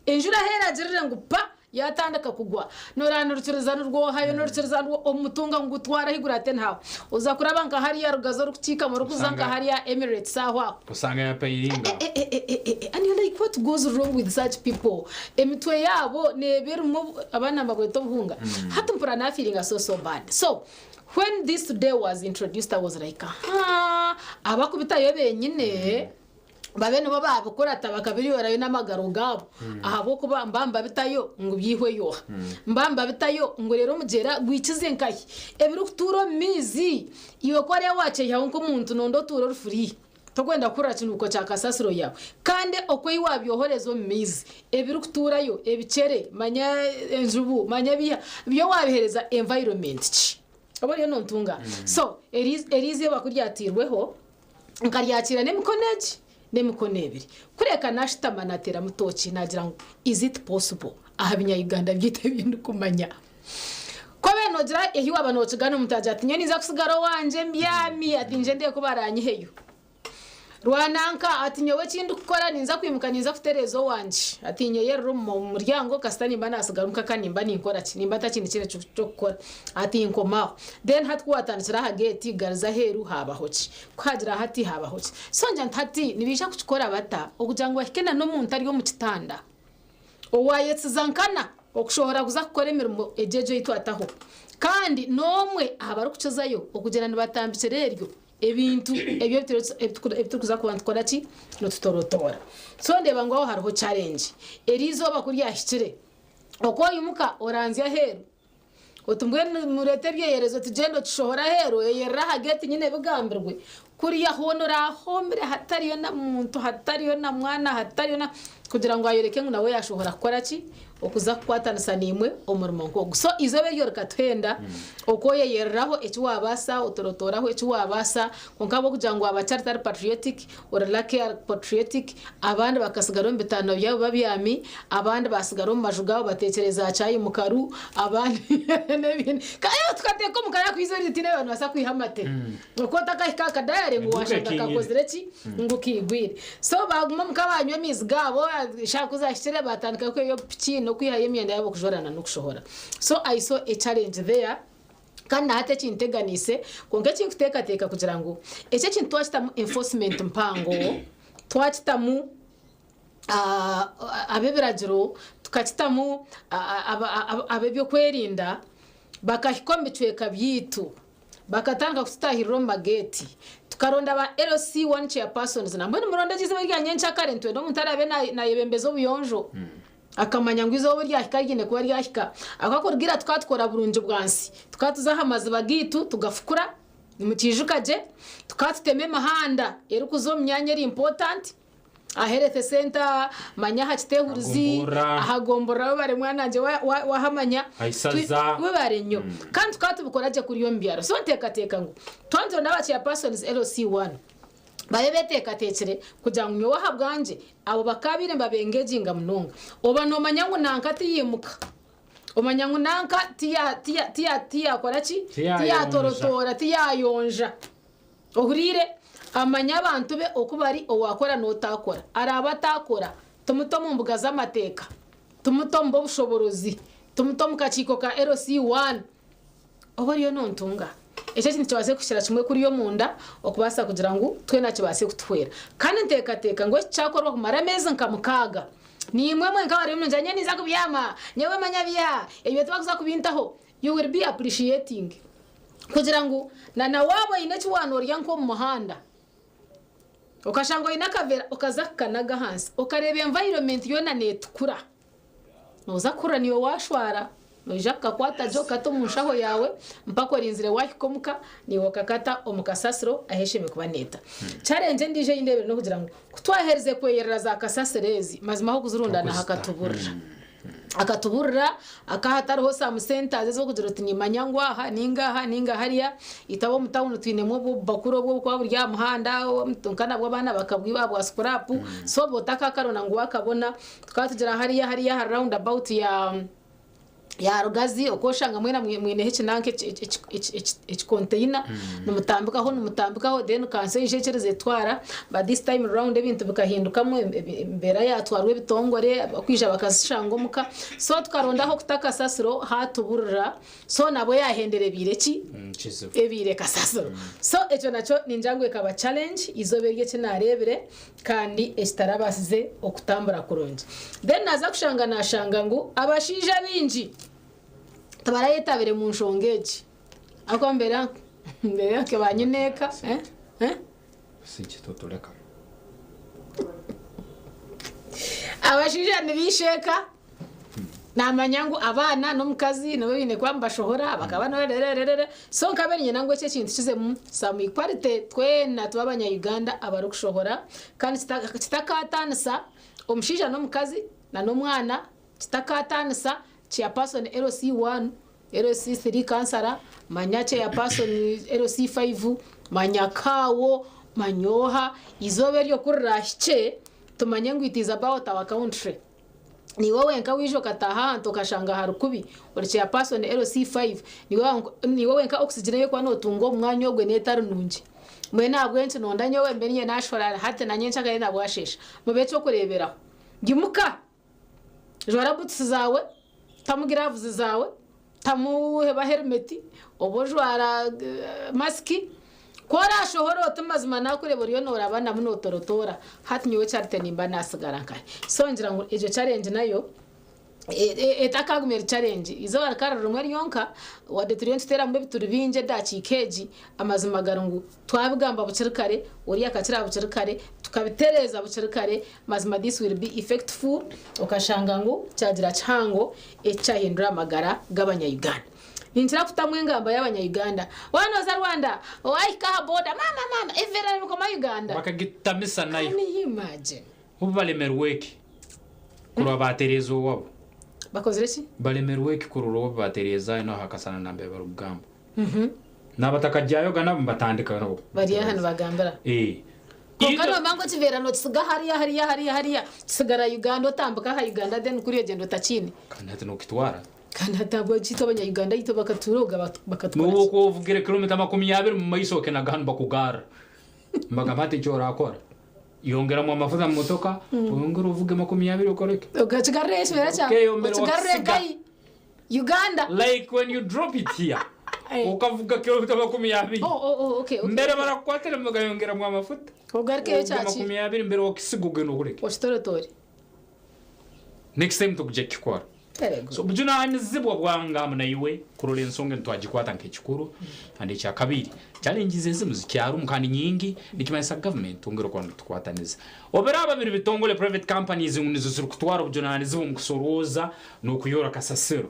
S1: Enjura ahu eragirire ngu pa! Yaatandika kugwa, nooreeba nirukiriza nirwohayo, nirukiriza nirwo, omutunga nigutwara ahaiguru ate ntaho. Oza kuraba nka hariya Rugazi orikukiikamu orikuza nka
S13: Osanga-
S1: hariya Emirates aho aho.
S13: Osanga yapayiringa.
S1: Eh, eh, eh, eh, eh, and you're like what goes wrong with such people? Emitwe yaabo neeba erimu obu- abaana nibabweta obuhunga. Hati mpurira naafiiringa so so bad. So when this day was introduced I was like ahaa, abakubitayo benyine. Babe nibo baabikurata bakabiryorayo n'amagaro gaabo, ahabw'okuba mba mbabitayo ngu byihweyo oha. Mba mbabitayo ngu reero omugyera gwikize nkahi. Ebirikutuura omu maizi, iwe ku oriya waakyeyihaho nk'omuntu nonda otuure ori free, torikwenda kuhurira kinuuko kya kasasiro yaawe. Kandi oku ei waabyohoreza omu maizi, ebirikutuurayo, ebikyere, manya enjubu, manya ebiiha, byo waabiheereza environment ki? Oba oriyo nontunga? So, eri erizooba ku ryatiirweho, Nkaryakiira n'emikono egi n'emikono ebiri. Kureka naashutama naateeramu tooki naagira ngu is it possible aha binya-Uganda byaitu ebi ndikumanya. Ku obaire noogira ehi waaba nookigana omuntu agira ati nyowe ninza kutsigara owangye mbyami ati ngye ndeebe ku baraanyiheyo. Rwananka ati nyowe eki ndikukora ninza kwimuka ninza kutereeza owangye ati nyeyerere omu muryango kasita nimba naatsigara omuka kandi nimba ninkora ki nimba ntakiine kindi ky'okukora ati nkome aho. Then hati ku waatandikira aha geeti gariza aheeru haabaho ki? Ku haagira hati haabaho ki? So ngira nti hati nibaija kukikora bata okugira ngu bahike na n'omuntu ari omu kitanda owaayetsiza nkana okushohora kuza kukora emirimo egyo egyo ei twataho kandi n'omwe aha barikukizayo okugyenda nibatambikira eryo ebintu ebyo ebi turikuza kuba nitukora ki? Nitutorotoora. So ndeeba ngu aho hariho challenge. Eriizooba ku ryahikire, oku oimuka oranzya aheeru Oti mbwenu mureete ebyeyerezo tugyende okishohore aheeru oyeyerere aha geeti nyine ebigambirwe. Kuriya hoona oraahomire hatariyo na muntu, hatariyo na mwana, hatariyo na kugira ngu ayoreke ngu nawe yaashohora kukora ki? Okuza kukwatanisa naimwe omurimo nk'ogu. So eizooba eryo rikatuhenda oku oyeyereraho eki waabaasa, otorotooraho eki waabaasa, kwonka ahabw'okugira ngu waaba kyari patriotic, ori lucky ari patriotic, abandi bakasigara omu bitanda byabo babyami, abandi basigara omu maju gaabo bateekire za chai mukaru, abandi n'ebindi. Kandi tukateeka omu kare aku eizooba eryo tihaine abantu babaasa kwiha amate. Oku otakahika aha kadayare ngu
S13: Eduuka
S1: washanga
S13: ekingire.
S1: kakozire ki? Ngu kaigwire. So baaguma omuka baanywa amaizi gaabo, eshaaha ku zaahikire baatandika kwihayo obupiki n'okwihayo emyenda yaabo kujwarana n'okushohora. So I saw a challenge there. Kandi na hati ekinteganiise, kwonka eki nkuteekateeka kugira ngu eki ekintu twakitamu enforcement mpango, twakitamu ab'ebiragiro, tukakitamu ab'ebyokwerinda, bakahika omu bicweka byaitu, bakatandika kututaahirira omu mageeti, tukaronda ba LC one chairpersons, nambwenu muronde eryo eizooba rya nyencakare nitwenda omuntu araabe naayebembeza obuyonjo. Akamanya ngu eizooba obu ryahika riine kuba ryahika. Ahabw'okuba kuruga ira tukaba tukora burungi bwansi. Tukaba tuza aha maziba gaitu tugafukura, nimukiijuka gye? Tukaba tutema emihanda erikuza omu myanya eri important, aha health centre, manya aha kiteehurizi,
S13: Gomborora.
S1: aha gomborora webare mwana wangye wahamanya.
S13: Aha isaza.
S1: Webare nnyo. Kandi tukaba tubikora gye kuriya omu byaro. So nteekateeka ngu twanzire n'aba chairpersons LC one. Babe beteekateekire kugira ngu nyowe ahabwangye abo bakaabaire nibabengeginga munonga. Oba noomanya ngu nanka tiyaimuka, omanya ngu nanka tiyaakora ki? Tiyaatorotoora, tiyaayonja. Ohuriire? Amanye abantu be oku bari, owaakora n'otaakora. Araabe ataakora, tumuta omu mbuga z'amateeka, tumuta omu b'obushoboorozi, tumuta omu kakiiko ka LC one. Oba oriyo nontunga ekyo ekintu kibaase kuhikira kimwe kuriya omunda okubaasa kugira ngu twena kibaase kutuhwera. Kandi nteekateeka ngu eki kyakorwa kumara ameezi nka mukaaga, naimwe mwenka abariyo nimugira nyowe ninza kubyama, nyowe manya bya, ebyo tibakuza kubintaho, you will be appreciating kugira ngu na na waaba oine eki wanorya nk'omu muhanda, okashanga oine akaveera okaza kukanaga ahansi, okareeba environment yoona neetukura. Nooza kuhurira niiwe waashwara, noija kukakwata gye okakata omu nshaho yaawe mpaka orinzire waahika omuka, naiwe okakata omu kasasiro ahu eshemereire kuba neeta. Challenge endiijo ei ndeebire n'okugira ngu ku twaherize kweyerera za kasasiro ezi, mazima ah'okuzirundaana hakatuburira. Hakatuburira, hakaba hatariho some centres ezi orikugira oti niimanya ngu aha ninga aha ninga hariya. Itwe ab'omu tawuni twinemu obubakuri obu oburikuba buri aha muhanda, kwonka nabwo abaana bakabwiba bwa scrap, so oba otakakarona ngu waakabona. Tukaba tugira hariya hariya aha round about ya ya Rugazi okwo oshanga mwena mwineho ekinanka ekikonteina nimutambikaho nimutambikaho then kanso eija ekyereza etwara but this time round ebintu bikahindukamu embeera yatwarwa ebitongore abakwija bakazishanga omuka so tukaronda ah'okuta kasasiro hatuburira so nabwo yahendera ebaire ki ebaire kasasiro so ekyo nakyo ningira ngu ekaba challenge eizooba eryo eki nareebire. Kandi ekitarabaasize okutambura kurungi. Then naaza kushanga naashanga ngu abashaija abaingi tibarayetabire mu nshonga egi. Ahabw'okuba mbeera mbeera nke ba nyineeka eh eh.
S13: Osigye totureka.
S1: Abashaija nibiisheeka namanya ngu abaana n'omukazi nibo baine kuba nibashohora bakaba rererere. So nkabe niinyenda ngu eki ekintu kizemu some equality, twena tube abanya-Uganda abarikushohora kandi kitakaataanisa omushaija n'omukazi na n'omwana, kitakaataanisa chairperson LC1, LC3 kansara, manya chairperson LC5, manya kaawo, manya oha, eizooba eryo ku riraahikye tumanye ngu it is about our country. Niiwe wenka waija okataaha ahantu okashanga hari kubi, ori chairperson LC5, niiwe wenka oxygen ei orikuba nootunga omu mwanya ogwe neetari nungi. Mbwenu ahabw'enki nonda nyowe mbe niinye naashora hati na nyencakare na bwasheesha? Mube eky'okureeberaho. Imuka, jwara butusi zaawe, tamu giraavuzi zaawe, tamu heba herimeti, oba ojwara masiki. Ku oraashohore oti mazima naakureeba oriyo noorabanamu nootorotoora, hati nyowe Charity nimba naasigara nkahi? So ngira ngu egyo challenge nayo etakaaguma eri challenge. Eizooba rikaba riri rimwe ryonka, wadde turiyo nituteeramu ebituri bingi edakiika egi, amazima gari ngu twabigamba bukiri kare, oriya akakira bukiri kare, tukabitereeza bukiri kare, mazima this will be effectful, okashanga ngu kyagira kihango eki kyahindura amagara g'abanya-Uganda. Ninkira kutamu engamba y'abanya-Uganda, waaba nooza Rwanda, waahika aha boda, maama maama, eveera nibikoma Uganda.
S13: Bakagitamisa nayo.
S1: Can you imagine?
S13: Obu baremerwe ki kurora batereeza owabo?
S1: Bakozire ki?
S13: Baremerwe ki kurora obu batereeza eno aha Kasana nambere barikugamba? Nabatakagyayoga nabo nibatandika nabo.
S1: Bari aha nibagambira.
S13: Eh.
S1: Kwonka nomanya ngu ekiveera nokisiga hariya hariya hariya hariya kisigara Uganda otambika aha Uganda then kuriya ogyenda otakiine.
S13: Kandi hati nokitwara.
S1: Kandi hati ahabw'enki itwe abanya-Uganda itwe bakaturoga bakatukora
S13: N'obu
S1: ki?
S13: okuba ovugire kilomita 20 omu maiso okenaga hanu bakugarra. Nibagamba hati eki orakora, yongeramu amafuta mu motoka, oyongere ovuge 20 okoreki?
S1: Okigarure ekiveera kyawe,
S13: Okeyombera
S1: okigarure
S13: wakisiga.
S1: nkahi? Uganda.
S13: Like when you drop it here, okavuga kilomita 20.
S1: Oh, oh, oh, okay, okay.
S13: Mbere barakukwatira bagayongeramu amafuta.
S1: Ogarukeyo
S13: Ovuge
S1: kyaki?
S13: 20 mbere okisiga ogenda okoreki?
S1: Okitorotoore.
S13: Next time tokugya kukikora. So obujunanizibwa bwange hamu naiwe kurora ensonga enu twagikwata nk'ekikuru. Kandi ekyakabiri, challenges ezimu zikyarumu kandi nyingi, nikimanyisa government twongere kuba nitukwataniza. Obiraba biri bitongole private companies ngu nizo zirikutwara obujunanizibwa omu kusorooza n'okuyora kasasiro,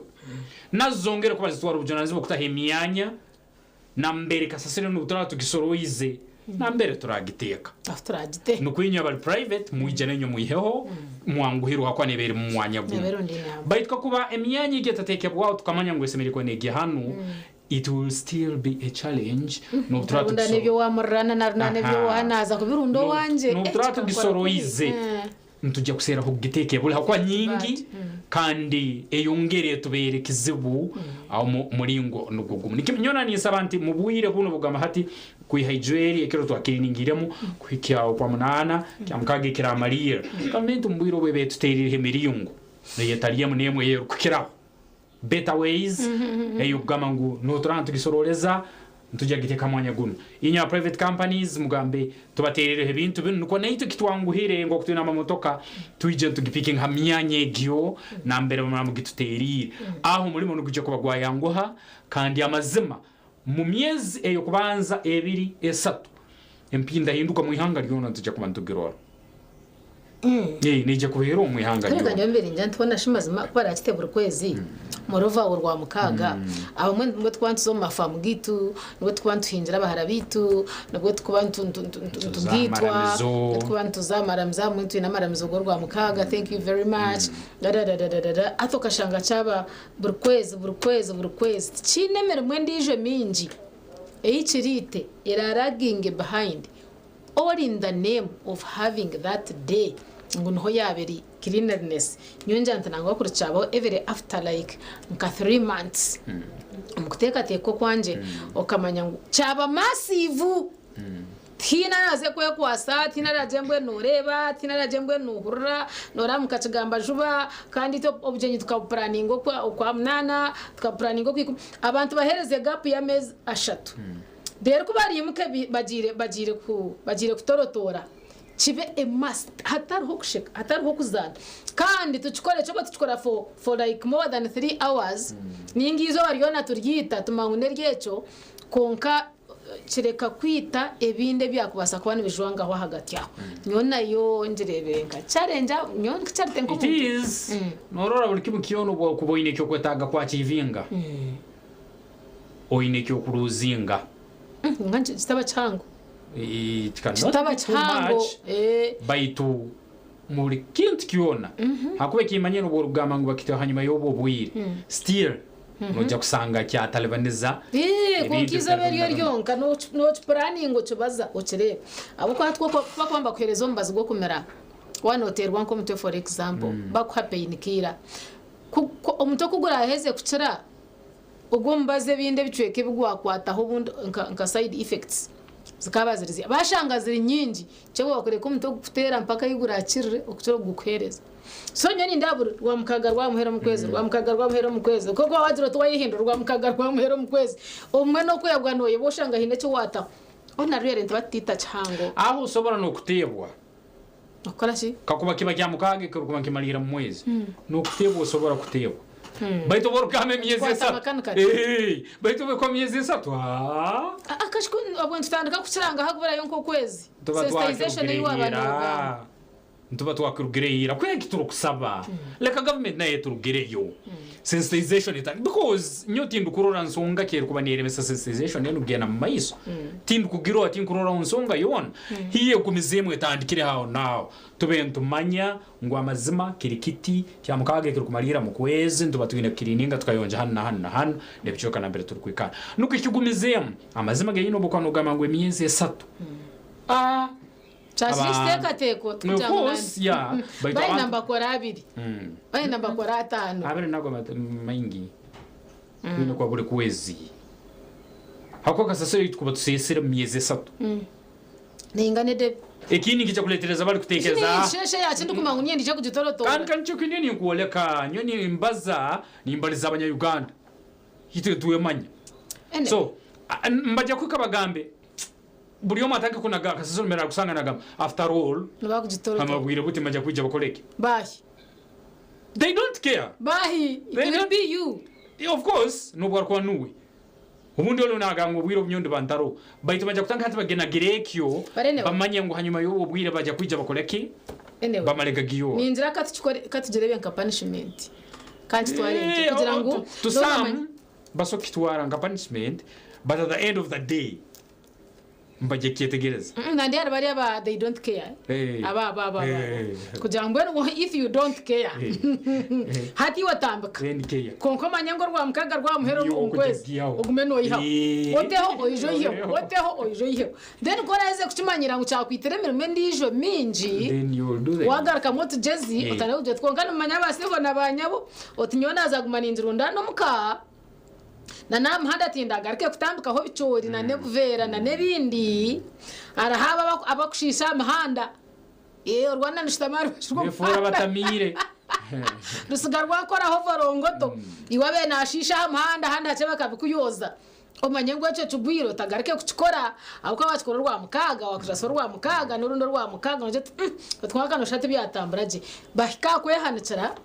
S13: nazo zongere kuba nizitwara obujunanizibwa kutaho emyanya nambere kasasiro enu obuturaba tugisoroize nambere turagiteeka.
S1: Ahu turagite.
S13: Nukwo inywe abari private mwije nainywe mwiheho mwanguhirwe ahakuba neeba eri mu mwanya gumwe.
S1: Neeba erundi namba.
S13: Baitu kakuba emyanya egi etateekebwaho tukamanya ngu esemeriire kuba neegya hanu, it will still be a challenge n'obu turaba
S1: Runda
S13: tugisoro-
S1: n'ebyo waamurira na runda n'ebyo
S13: Aha.
S1: waanaaza kubirunda owangye.
S13: N'obu turaba tugisoroize nitujya kuseera kugiteeka eburi ahakuba nyingi kandi eyongere etubeere kizibu omu muringo nugwo gumwe. Nikyo nyowe ninsaba nti mu bwire bunu bugamba hati kwiha ijweri ekiro twakiriningiremu kuhikya okwamunaana kyamukaaga ekiraamariira, gavumenti omu bwire obu eba etuteerireho emiringo eyetari emu n'emwe eyerikukiraho. Better ways eyokugamba ngu noturaba nitugisororeza nitujya kugiteeka mwanya gunu. Inywe aba private companies mugambe tubateerereho ebintu binu nukwo naitwe kitwanguhire nk'oku twine amamotoka twije nitugipikinga ha myanya egyo nambere muraba mugituteeriire. Aho omurimo nigujya kuba gwayanguha kandi amazima mu myezi ey'okubanza ebiri esatu empindahinduka mu ihanga ryona nitujya kuba nitugirora. Eh, neija kubeera omu ihanga
S1: Kureka
S13: ryona.
S1: nyowe mbere ningira nti hoona shi mazima ku baraakite buri kwezi muruva orwamukaaga abamwe nibwo tukuba nituza omu mafaamu gaitu, nibwo tukuba nituhingira abahara baitu, nibwo tukuba nitugaitwa,
S13: Amaramizo.
S1: nibwo tukuba nituza aha maramizo abamwe twine amaramizo g'orwamukaaga thank you very much dadadadadada hati okashanga kyaba buri kwezi buri kwezi buri kwezi tikiine emirimo endiijo mingi ei kiriite eraraginge behind all in the name of having that day ngu niho yaaba eri cleanliness. Nyowe ngira nti nangwa kuri kyabaho every after like nka 3 months omu kuteekateeka okwangye, okamanya ngu kyaba massive, tihaine araaze kwekwasa, tihaine araagye mbwenu nooreeba, tihaine araagye mbwenu noohurira nooreeba mukakigamba juba. Kandi itwe obugyenyi tukabupuraninga okwa munaana, tukabupuraninga okwa 10, abantu baheereze gap y'ameezi 3, reero ku bariimuke bagiire kutorotoora, kibe a must, hatariho kusheka, hatariho kuzaana, kandi tukikore kyoba tukikora for like more than 3 hours, ninga izooba ryona turyita tumanya ngu n'eryekyo, konka Kireka kwita ebindi ebyakubaasa kuba nibijwangaho ahagati aho. Nyowe nayo ngireebire nka challenge nyowe Charity
S13: It
S1: nk'omuntu.
S13: is norora buri kimwe kyona obu orikuba oine ekyokwetaaga kwakivinga oine ekyokuruzinga.
S1: Kwonka kitaba kihango.
S13: It cannot
S1: Kitaba
S13: be too
S1: kihango.
S13: much baitu buri kintu kyona hakuba ekimanyire obu orikugamba ngu bakiteho hanyuma y'obwo obwire still noija kusanga kyatalibaniza
S1: Kwonka
S13: ebintu
S1: eizooba eryo
S13: ebitari bimwe na bimwe.
S1: ryonka nookipuraninga okibaza okireeba. Ahabw'okuba hati ku bakuba nibakuheereza omubazi gw'okumira waaba nooteerwa nk'omutwe for example bakuha pain killer, omutwe ku guraaheze kukira ogwo omubazi ebindi ebicweka ebi gwakwataho obundi nka side effects zikaba ziri zi bashanga ziri nyingi kyebwa bakureka omutwe gukuteera mpaka ahi gurakirire okukira ogukuheereza. So nyowe nindeeba buri rwamukaga rwamuhera omu kwezi rwamukaga rwamuhera omu kwezi kwonka waaba wagira oti wayehindura rwamukaga rwamuhera omu kwezi obumwe n'okwebwa noyebwa oshanga haine eki waataho. Hoona rwere nituba tutiita kihango.
S13: Aho osobora n'okuteebwa.
S1: Okukora ki?
S13: Kakuba kiba kya mukaaga ekirikuba nikimaliira mu mwezi, n'okuteebwa osobora kuteebwa. Baitu obu orikugamba emyezi
S1: Kukwata
S13: esatu,
S1: amakanika.
S13: eh, baitu obu erikuba emyezi esatu, haa.
S1: Akashuku obwo nitutandika kukiranga hakuburayo nk'okwezi.
S13: Tuba
S1: Sensitization ei waaba
S13: twakirugire ira.
S1: noogamba.
S13: Nituba twakirugire ira. Kweki turikusaba, leka gavumenti nayo eturugireyo. Sensitization etandike because nyowe tindikurora nsonga ki erikuba neeremesa sensitization enu kugenda mu maiso. Tindikugiroora, tinkuroraho nsonga yoona. Hiyo egumizeemu etandikire aho naaho. Tube nitumanya ngu amazima kiri kiti, Kyamukaaga ekirikumariira mu kwezi nituba twine kukiriininga tukayonja hanu na hanu na hanu n'ebicweka nambere turikwikara. Nukwo kigumizeemu. Amazima genyini obu okuba nogamba ngu emyezi esatu. Ah!
S1: Kyakiri
S13: Abantu.
S1: ekiteekateeko
S13: Of
S1: tikugira ngu
S13: course, yeah. Baitu
S1: bayenda
S13: abantu-
S1: nibakora abiri, bayenda nibakora ataano.
S13: Abiri nago maingi. Twine kuba buri kwezi. Ahabw'okuba kasasiro ei tukuba tuseesire omu myezi esatu.
S1: Neingana edebe.
S13: Ekindi nikiija kureetereza barikuteekereza.
S1: Sheshe yakyo ndikumanya ngu niinye ndija kugitorotoora.
S13: Kandi ka nikyo kindiyo ninkworeka, nyowe nimbaza, nimbariza abanya-Uganda. Itwe nitwemanya. So, nibaija kuhika bagambe, buri omwe atandike kunaga akasasiro mbere arikusanga nagamba, after all,
S1: Nibakugitorotoora.
S13: amabwire buti nibaija kwija bakore ki?
S1: Baahi?
S13: They don't care.
S1: Baahi? It will be you.
S13: Of course, n'obu arikuba nuwe. Obundi oriyo nagamba ngu obwire obu nyowe ndiba ntariho. Baitu baija kutandika hati bagenagire ekyo,
S1: But anyway.
S13: bamanye ngu hanyuma y'obwo bwire baija kwija bakore ki?
S1: Anyway.
S13: Bamare gagiyoora.
S1: Ningira ka tukikore ka tugirebe nka punishment. Ka nkitware ntyo
S13: Eh,
S1: kugira
S13: oh,
S1: ngu
S13: to
S1: n'oramanya-
S13: some, basobola kukitwara nka punishment, but at the end of the day, Mbagira kukyetegereza.
S1: Nandi hari bariya aba they don't care.
S13: Eh.
S1: Aba aba aba. aba.
S13: Eh.
S1: Kugira ngu mbwenu if you don't care. Hati iwe otambika.
S13: Then care.
S1: Kwonka omanye ngu orwa mukaga rwamuhera
S13: Niiwe
S1: omu kwezi.
S13: okugihaho.
S1: Ogume noyihaho.
S13: Eh.
S1: Oteho oije oyiheho.
S13: Oyiheho.
S1: Oteho oije oyiheho. Then ku oraheze kukimanyira ngu kyakwitira emirimo endiijo mingi.
S13: Then you will do that.
S1: Wagarukamu otugyezi
S13: Eh.
S1: otandike kugira oti kwonka nimumanya ba sebo na ba nyabo oti nyowe naaza kuguma ningirundaana omuka. Na n'aha muhanda tindagaruke kutambikaho ebicoori na n'ebuveera na n'ebindi. Hariho abo abakushiisha aha mihanda. Ee, orwana nishutama aha rubaju
S13: Beefuura
S1: rw'omuhanda.
S13: abatamiire.
S1: Rusiga rwakoraho vorongoto. Iwe abaire naashiisha aha muhanda ahandi hakye bakabikuyoza. Omanye ngu ekyo kigwire otagaruke kukikora ahabw'okuba waakikora orwamukaaga, waakujwasa orwamukaaga n'orundi orwamukaaga noogira oti mm oti kwonka nooshusha tibyatambura gye. Bahika aha kwehanikira.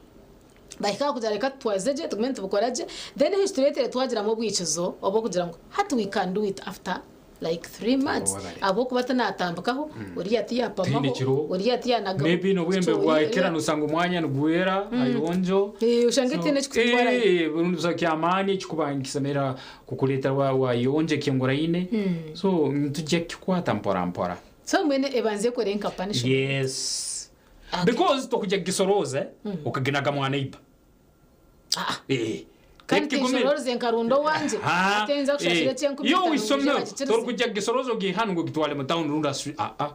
S1: Bahika aha kugira reka tutwaze gye tugume nitubikora gye then ekyo kitureetere twagiramu obwikizo obw'okugira ngu hati we can do it after like 3 months
S13: Webale.
S1: ahabw'okuba tinatambikaho oriya tiyapamaho
S13: Tihaine kiro.
S1: oriya tiyanagaho
S13: Maybe n'obwembe bwahikira nosanga omwanya nigwera ayonjo.
S1: Oshange tihaine ekikutwarayo.
S13: Rundi busaho ky'amaani ekikuba nikisemera kukureetera wayonja ekihinguraine. So nitujja kukikwata mpora mpora.
S1: So mbwenu ebanze ekore nka punishment.
S13: Yes. Because tokujya kugisorooza okaginaga mwa neighbor. Eh.
S1: Kandi
S13: Ekigumire.
S1: tinshororize nkarunda owangye
S13: Ha,
S1: ate nza kushashura
S13: eh.
S1: eky'enkumi
S13: Iyo
S1: itaano ngu
S13: wisomero
S1: baije bakikirize.
S13: torikujya kugisoroza ogihe hanu ngu ogitware mu town rundi asu ah ah.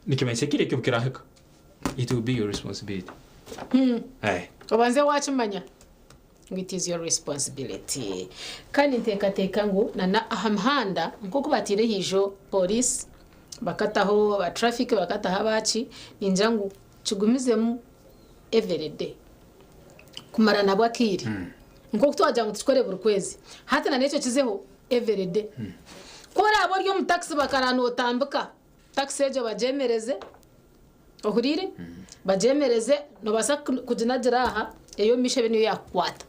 S13: Nikimanyisa kiro ekyo kirahika. It will be your responsibility. Eh.
S1: Obanze wakimanya ngu it is your responsibility. Kandi nteekateeka ngu na na aha mihanda nk'oku bataire ahaijo police bakataho aba traffic bakataho abaaki, ningira ngu kigumizemu everyday kumara nabwo akaire. Nk'oku twagira ngu tukikore buri kwezi, hati na n'ekyo kizeho everyday. Ku oraabe ori omu takisi bakaraara nootambika, takisi egyo bagyemereze, ohuriire? Bagyemereze, noobaasa kuginagira aha, ey'omu maisho ebe niyo yaakukwata.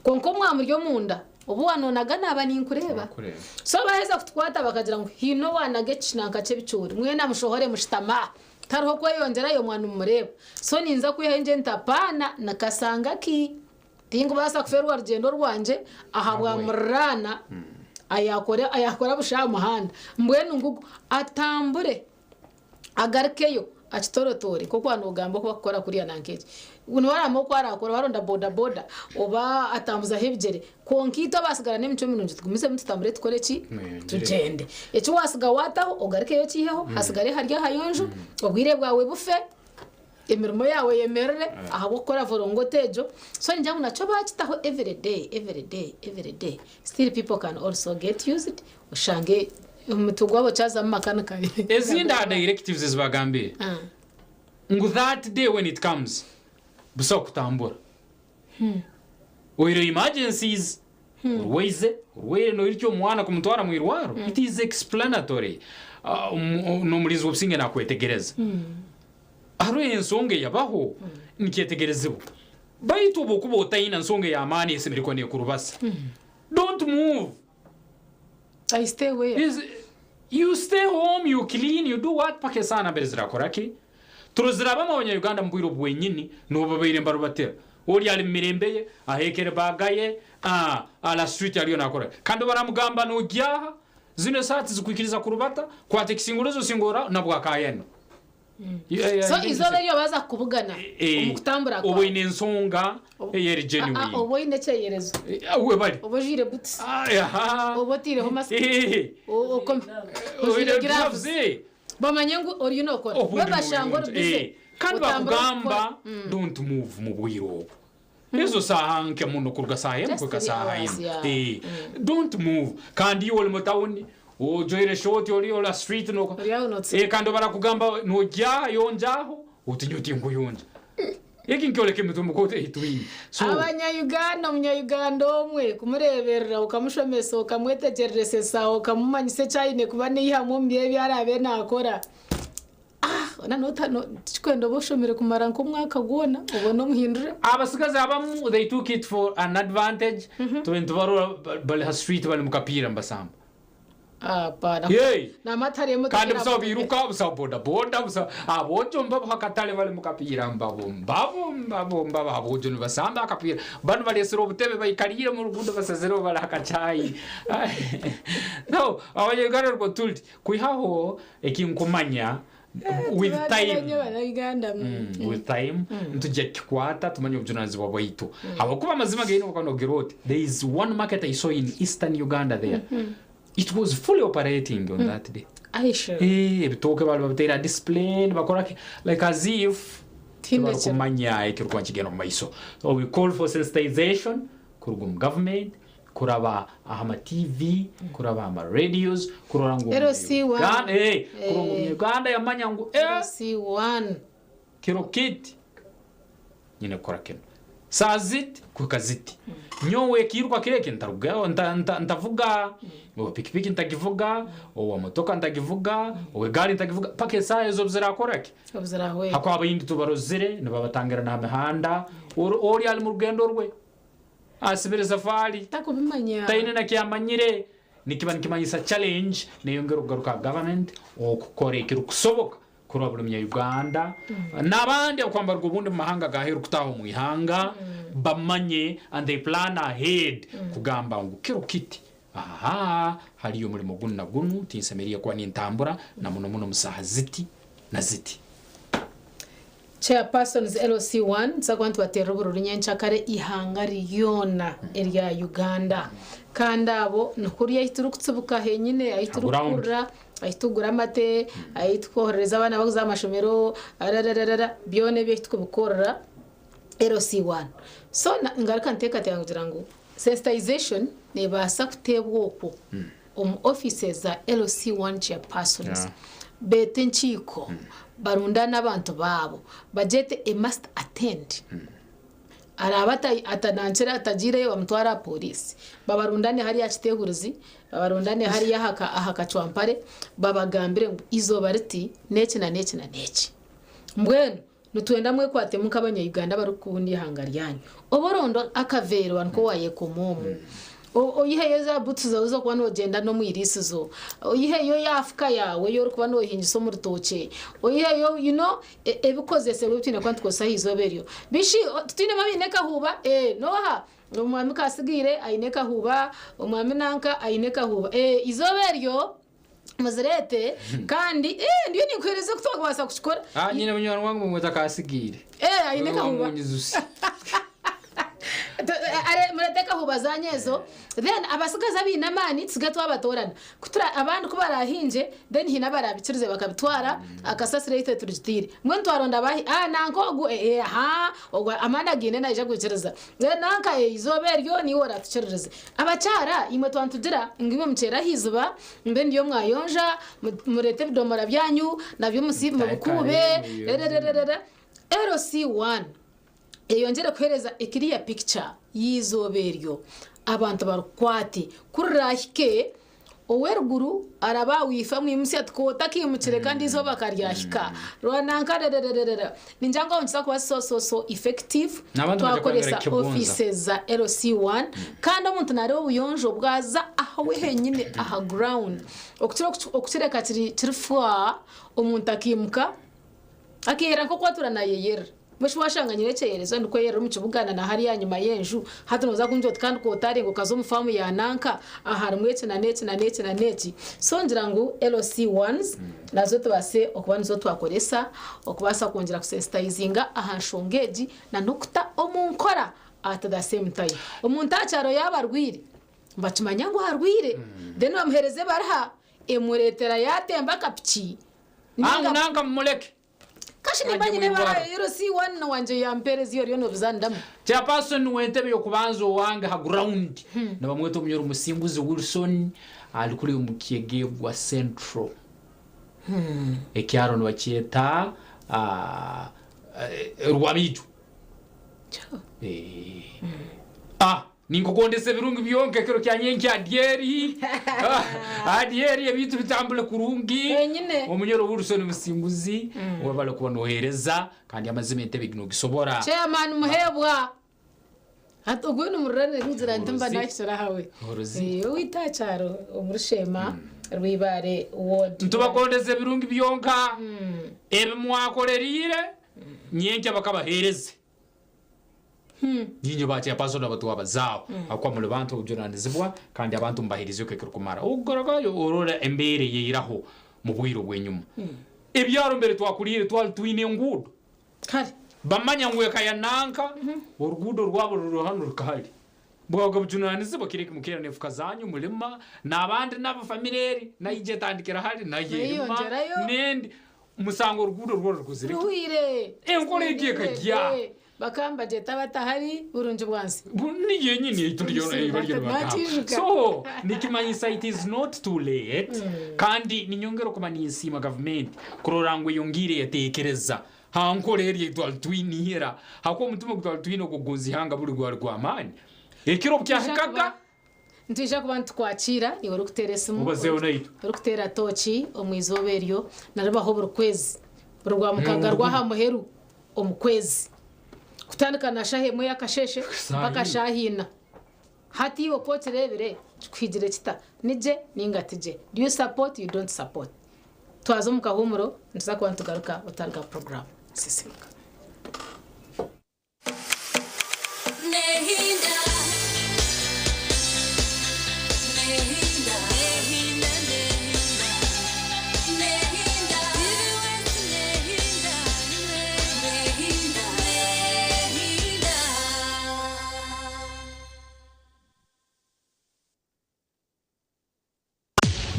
S1: Kwonka omwamuri omunda. Obu waanoonaga naaba ninkureeba. So baaheza kutukwata bakagira ngu haine owaanaga ekikinanka ky'ebicoori, mwena mushohore mushutame aha. Tihariho kweyongyerayo mwana nimumureeba. So ninza kwihayo ngye nti apaana nikasanga ki? Tinkubaasa kufeerwa rugyendo rwangye ahabwa muriraana ayaakora ayaakora busha aha muhanda. Mbwenu ngugu atambure agarukeyo akitorotoore nk'oku waaba noogamba oku barikukora kuriya nanka eki. Niwe araamanya oku araakore oba aronda boda boda oba atambuzaho ebigyere kwonka itwe abaatsigara n'emicwe mirungi tugumizemu tutambure tukore ki? Tugyende. Eki waatsiga waataho ogarukeyo okiiheho hasigare hari aha yonjo obwire bwawe bufe. Emirimo yaawe eyemerere ahabw'okukora vorongoto egyo. So ningira ngu nakyo baakitaho everyday, everyday, everyday, still people can also get used oshange omutwe gwabo kyazamu makanika.
S13: Ezindi aha directives ezi bagambire ngu that day when it comes busaho kutambura oyihireho emergencies, orwaize, orwaire noirukya omwana kumutwara mwirwaro, it is explanatory n'omurinzi w'obusinge nakwetegereza. Hariho ensonga eyabaho nikyetegerezibwa. Baitu obu okuba otaina nsonga ey'amaani esemeriire kuba nekurubasa, don't move.
S1: I stay where?
S13: Is, you stay home, you clean, you do what paka esaaha nambere zirakora ki? Turozire abamu abanya-Uganda mu bwire obu bwenyini nubo babaire nibarubatira. Ori ali mu mirembe ye, aheekere baaga ye, ah, ala street aliyo nakora ki? Kandi baramugamba nogyaha, zinu esaaha tizikwikiriza kurubata, kwata ekisingulizo singora nabwo akayenda.
S1: So eizooba eryo baaza kukubugana omu kutambura
S13: Oba
S1: kwawe.
S13: oine ensonga eyeri
S1: Ah, ah,
S13: genuine.
S1: oba oine ekyeyerezo.
S13: Webale.
S1: Oba ojwaire butusi.
S13: Aha.
S1: Oba otaireho masiki.
S13: Eh.
S1: Oine
S13: Oine
S1: gloves.
S13: gloves, eh.
S1: Bamanye ngu oriyo nookora.
S13: Obundi
S1: Bo bashanga ori
S13: niwe
S1: busy.
S13: Eh, Kandi
S1: Otambura
S13: bakugamba
S1: orikukora.
S13: don't move mu bwire obwo. Ezo saaha nke muno kuruga saaha emwe
S1: Just
S13: kuhika
S1: three
S13: saaha
S1: hours,
S13: ina.
S1: yeah.
S13: Eh, Don't move. Kandi iwe ori mu tawuni ojwaire shoti ori ora street no.
S1: Ori aho nootsi.
S13: Eh, kandi barakugamba nogyaha yonjaho oti nyowe tinkuyonja. Eki nikyoleka emitwe mikooto ei twine. So
S1: Abanya-Uganda, omunya-Uganda omwe kumureeberera okamushomesa okamwetegyerezesa okamumanyisa eki aine kuba naihamu omu by'ebi araabe naakora. Ah, hoona noota no tikikwenda obe oshomire kumara nk'omwaka gwona obone omuhindure.
S13: Abasigazi abamu they took it for an advantage tube nitubarora bari ha street bari mu kapiira nibasamba.
S1: Hapana.
S13: Yei!
S1: N'amate hariyo emotoka
S13: Kandi busaho
S1: eravuga.
S13: biruka, busaho bodaboda, busaho aboojo mbabo akatare bari mu kapiira mbabo mbabo mbabo mbabo aboojo nibasamba akapiira. Banu bareesire obutebe baikariire omu ruguudo basazireho bari aha kachayi. So abanya-Uganda nikwo turi. Kwihaho eki nkumanya with time
S1: Abanya-Uganda.
S13: With time nitujya kukikwata tumanye obujunanizibwa bwaitu. Habwokuba amazima gaine obu okuba nogira oti there is one market I saw in eastern Uganda there. It was fully operating on that day.
S1: Aisha.
S13: Eh, ebitooke bari babiteire aha display nibakora ki like as if
S1: Tihaine ekiri.
S13: tibarikumanya ekirikuba nikigenda omu maiso. So we call for sensitization kuruga omu government, kuraba aha ma TV, kuraba aha ma radios, kurora ngu
S1: LC1.
S13: Omunya-Uganda, eh, kurora ngu Omunya-Uganda yamanya ngu eh,
S1: LC1.
S13: kiro kiti nyine kukora kinu. Saaha ziti kuhika ziti. Nyowe ekiiruka kiro eki ntarugayo, ntavuga, owa pikipiki ntagivuga, owa motoka ntagivuga, ow'egaari ntagivuga, paka esaaha ezo obu ziraakora ki?
S1: Obu ziraahwera.
S13: Hakuba abaingi tubarozire nibabatangira n'aha mihanda, ori ari mu rugendo rwe, asibire safaari,
S1: Takubimanya.
S13: taine na kyamanyire. Nikiba nikimanyisa challenge neyongera okugaruka aha government okukora ekirikusoboka kurora buri munya-Uganda n'abandi abakwambarwa obundi omu mahanga g'aheeru kutaaha omu ihanga bamanye and they plan ahead kugamba ngu kiro kiti aha hariyo omurimo gunu na gunu tinsemeriire kuba nintambura na muno muno omu saaha ziti na ziti.
S1: Chairpersons LC1 nituza kuba nitubateerera obururu nyenkyakare eihanga ryona erya Uganda. Kandi abo nikuriya ahu turikutsibuka henyine ahu turikukurira, ahu turikugura amate, ahu turikwoherereza abaana bakuza aha mashomero, arararara byona ebyo ahu turikubikorera LC1. So ngaruka nteekateeka kugira ngu sensitization neebaasa kuteebwa okwo omu offices za LC1 chairpersons. Beete enkiiko, barundaane abantu baabo, bagyete a must attend. Araabe atanankire atagiireyo bamutware aha pooriisi. Babarundane hariya aha kiteehurizi, babarundane hariya aha kacwampare, babagambire ngu eizooba riti n'eki na n'eki na n'eki. Mbwenu nitwenda mwekwatemu nk'abanya-Uganda abarikukunda eihanga ryanyu. Oba oronda akaveera nikwo waayekoma omu. Oyiheyo za buutu zaawe ez'orikuba noogyenda n'omu iriisizo, oyiheyo ya fuka yaawe ei orikuba noohingisa omu rutookye, oyiheyo you know ebikozesebwa ebi twine kuba nitukozesa aha izooba eryo. Bishi titwinemu abaine ekahuuba? Ee, n'oha? Omwami Kasigaire aine ekahuuba, omwami nanka aine ekahuuba. Ee, eizooba eryo muzireete kandi ee ndiyo ninkuheereza oku twakubaasa kukikora.
S13: Ah, nyine munywani wange bamweta Kasigaire.
S1: Ee, aine ekahuuba.
S13: Wamunyizusi.
S1: Murete ekahuuba zanyu ezo then abasigazi abaine amaani tusigaye twabatoorana. Ku tura abandi ku baraahingye then haine abaraabikirize bakabitwara akasasiro itwe turugitiire. Mbwenu twaronda abahi ah nanka ogu eh ahaa ogu amaani againe naija kwikiriza. Then nanka eh eizooba eryo niiwe oratukiririze. Abakyara imwe twaba nitugira ngu imwe mukyere aha iziba mbwenu ndiyo mwayonja mureete ebidomora byanyu nabyo mubikuube rererererere. LC1. Eyongyere kuheereza a clear picture y'eizooba eryo abantu barikukwate. Ku riraahike, ow'eruguru araba awiifa amwimutsya ati kwota akaimukire kandi eizooba ka ryahika. Rwananka rererererera. Ningira ngu aho nikiza kuba so so so effective
S13: N'abantu baija
S1: twakoresa
S13: kwongera kukibunza.
S1: offices za LC1 kandi omuntu naareeba obuyonjo bwaza aha we henyine aha ground okukira okukireka kiri kiri far omuntu akaimuka Akeeyerera nk'oku atuura naayeyerera. Mbwenu shi waashanga nyine ekyeyerezo ndikweyerera omu kibuga na hariya ahanyima y'enju, hati nooza kungira oti kandi k'otarenga okaza omu faamu ya nanka aharimu eki na n'eki na n'eki na n'eki. So ngira ngu LC ones nazo tubaase okuba nizo twakoresa okubaasa kwongyera kusensitayizinga aha nshonga egi na n'okuta omu nkora at the same time. Omuntu aha kyaro yaaba arwaire, nibakimanya ngu arwaire then bamuheereza ebaruha emureetera yaatemba akapiki.
S13: Angu nanka mumuleke.
S1: Kashi nimba
S13: Ajye
S1: nyine
S13: mwirwariro.
S1: ba LC one wangye yampereza iyo oriyo nobizaanidamu.
S13: Chairperson w'entebe y'okubanza owange ha ground nibamweta Omunyoro Musinguzi Wilson ari kuriya omu Kyegegwa Central. Ekyaro nibakyeta Rwamiijo. Ah, ninkukondesa ebirungi byonka ekiro kya nyenkya adyeri adyeri ebintu bitambule kurungi.
S1: Wenyine.
S13: Omunyoro Wilson Musinguzi webale kuba nohereza kandi amazima entebe egi nogisobora.
S1: Chairman Muhebwa. Hati ogwo nimururane ngira nti mba
S13: Oruzi.
S1: nahikire ahawe.
S13: Oruzi.
S1: Eh, owaitu aha kyaro omuri Sheema Rwibaare ward.
S13: Ntubakondesa ebirungi byonka ebi mwakoreriire nyenkya bakabahereze. Niinye ba chairperson aba twabazaaho ahakuba muri bantu obujunanizibwa kandi abantu mubaheerize ekirikumara. Ogarukayo orora embeera eyairaho mu bwire obw'enyima. Ebyaro mbere twakuriire twari twine enguudo. Bamanya ngu eka ya nanka oruguudo rwabo ruri hanu ruhika hari. Bwabaga bujunanizibwa kiro eki mukeera n'efuka zaanyu murima n'abandi nabo famire eri naija etandikira hari nayo erima
S1: Eyeyongyerayo.
S13: n'endi musanga oruguudo rwona rukozire ki?
S1: Ruhwire.
S13: Enkora egi ekagya.
S1: Bakaba nibagyeta batahari burungi bwansi.
S13: Niyo yenyini ei turiyo ei bariyo nibagamba.
S1: Nakiijuka.
S13: So nikimanyisa it is not too late kandi ninyongera okuba ninsiima gavumenti kurora ngu eyongiire yateekereza ha nkora eri ei twari twine ira ahakuba omutima ogu twari twine ogw'okugonza ihanga buri gwari gw'amaani. Ekiro obu kyahikaga.
S1: Nitwija kuba nitukwakiira iwe orikuteera esimu,
S13: Obazeho naitwe.
S1: orikuteera tooki omu izooba eryo, naribaho buri kwezi, buri Rwamukaga rw'aha muheru omu kwezi, kutandika na shaaha emwe y'akasheeshe mpaka shaaha ina. Hati iwe ku okireebire kikuhigire kita? Ni gye nainga ti gye? Do you support, you don't support? Twaza omu kahuumuro, nituza kuba nitugaruka otandika puroguraamu. Sisiimuka.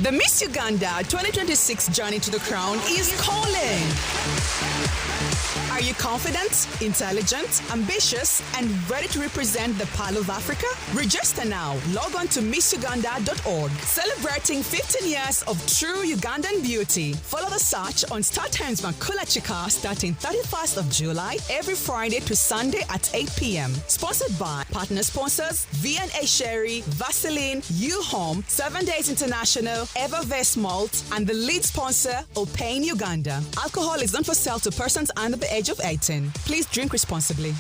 S5: The Miss Uganda 2026 Journey to the Crown is calling. Are you confident, intelligent, ambitious, and ready to represent the Pearl of Africa? Register now. Log on to missuganda.org. Celebrating 15 years of true Ugandan beauty. Follow the search on StarTimes Makula Chika starting 31st of July every Friday to Sunday at 8 p.m. Sponsored by partner sponsors V&A Sherry, Vaseline, U-Home, 7 Days International, Evervest Malt, and the lead sponsor, Opain Uganda. Alcohol is not for sale to persons under the age of 18. Please drink responsibly.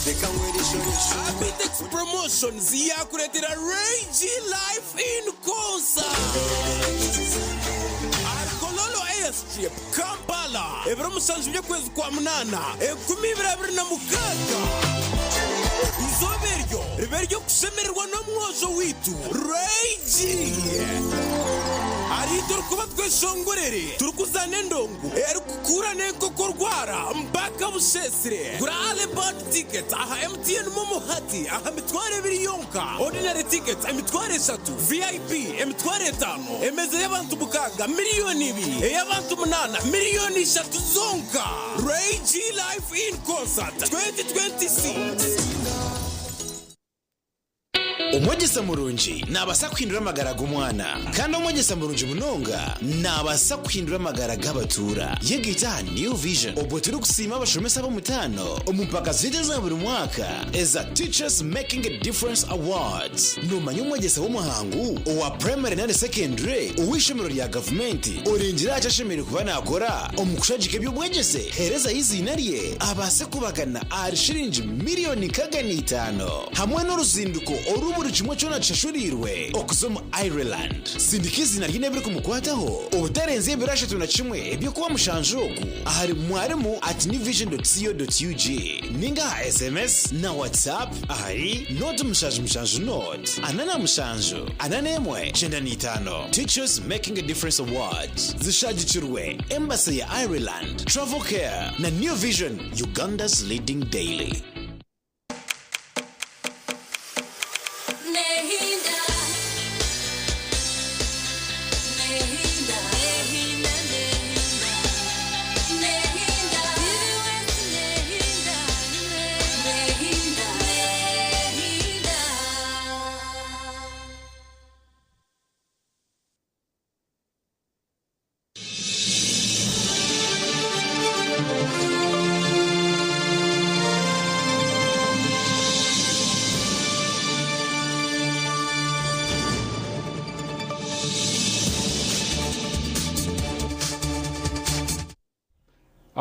S6: Abitex Promotions yakureetera Ray G Live in Concert ahari Kololo Airstrip, Kampala, ebiro mushanju by'okwezi kwa munaana, 2026. Eizooba eryo ribe ery'okushemererwa n'omwojo waitu Ray G. Ahariitwe orikuba tweshongorere turikuzaana endongo erikukuura n'enkoko orwara mpaka busheesire. Gura Early Bird Tickets aha MTN MoMo hati aha mitwaro ebiri yonka, Ordinary Tickets emitwaro eshatu, VIP emitwaro etaano, emeeza y'abantu mukaaga miriyoni ibiri, ey'abantu munaana miriyoni ishatu zonka. Ray G Live in Concert 2026.
S7: Omwegyesa murungi naabaasa kuhindura amagara g'omwana. Kandi omwegyesa murungi munonga naabaasa kuhindura amagara g'abatuura. Yegaita aha New Vision obwo turikusiima abashomesa ab'omutaano omu mpaka zaitu eza buri mwaka eza Teachers Making a Difference Awards. Noomanya omwegyesa w'omuhangu owa purayimare nari sekendure ow'eishomero rya gavumenti orengire aha ki ashemereire kuba naakora omu kushagika eby'obwegyese? Heerezayo eiziina rye abaase kubagana ahari shiringi miriyoni 105. Hamwe n'oruzinduko oru buri kimwe kyona kishashuriirwe okuza omu Ireland. Sindika eiziina rye n'ebirikumukwataho obutarenza ebiro 31 eby'okuba mushanju ogu ahari mwarimu at newvision dot co dot ug ninga aha sms na WhatsApp ahari nought mushanju mushanju nought 47 41 95. Teachers Making a Difference Awards zishagikirwe Embassy ya Ireland, Travel Care na New Vision, Uganda's leading daily.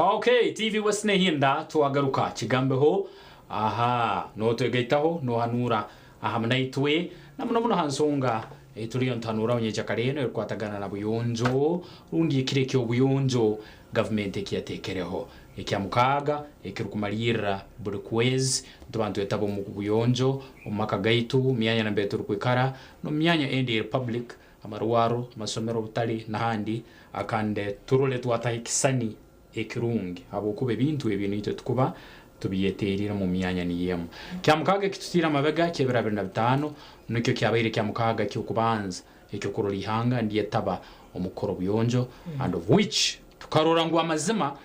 S13: Okay, TV West Nehinda twagaruka kigambeho aha notwegaitaho nohanura aha munaitwe na muno muno ha nsonga ei turiyo nituhanuuraho nyekyakare enu erikukwatagana na buyonjo rundi ekiro eky'obuyonjo gavumenti eki yateekereho ekya mukaaga ekirikumariirira buri kwezi nituba nitwetaba omu buyonjo omu maka gaitu, omu myanya nambere turikwikara n'omu myanya endi eri public, amarwaro, amasomero, obutare n'ahandi kandi turore twataho ekisani ekirungi habwokuba ebintu ebi naitwe tukuba tubyeteerire omu myanya niyo emwe. Kyamukaaga ekitutiire amabega ky'ebiro 25 nikyo kyabaire kyamukaaga ky'okubanza eky'okurora ihanga ndyetaba omu kukora obuyonjo and of which tukarora ngu amazima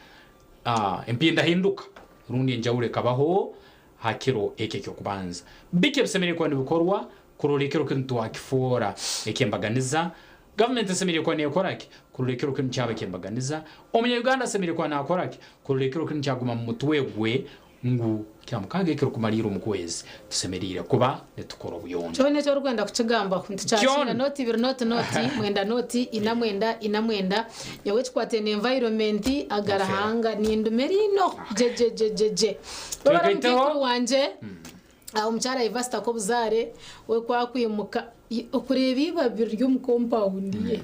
S13: empindahinduka rundi enjawulo ekabaho ha kiro eki eky'okubanza. Biki ebisemeriire kuba nibikorwa kurora ekiro kinu twakifoora eky'embaganiza? Gavumenti esemeriire kuba neekora ki kurora ekiro kinu kyaba eky'embaganiza? Omunya-Uganda asemeriire kuba naakora ki kurora ekiro kinu kyaguma mu mutwe gwe ngu Kyamukaaga ekirikumalirra omu kwezi tusemeriire kuba nitukora obuyonjo?
S1: Kyona eki orikwenda kukigambaho nitukyakira
S13: Kyona.
S1: nooti ibiri nooti nooti mwenda nooti ina mwenda ina mwenda nyowe ekikwataine environment aga Ruhanga ninduma eriino gyegyegyegyegye. Webare
S13: Twegaiteho.
S1: omukaikuru wangye. Omukyara Evasita Kobuzaare we ku akwimuka okureeba eibabi riri omu kompawundi ye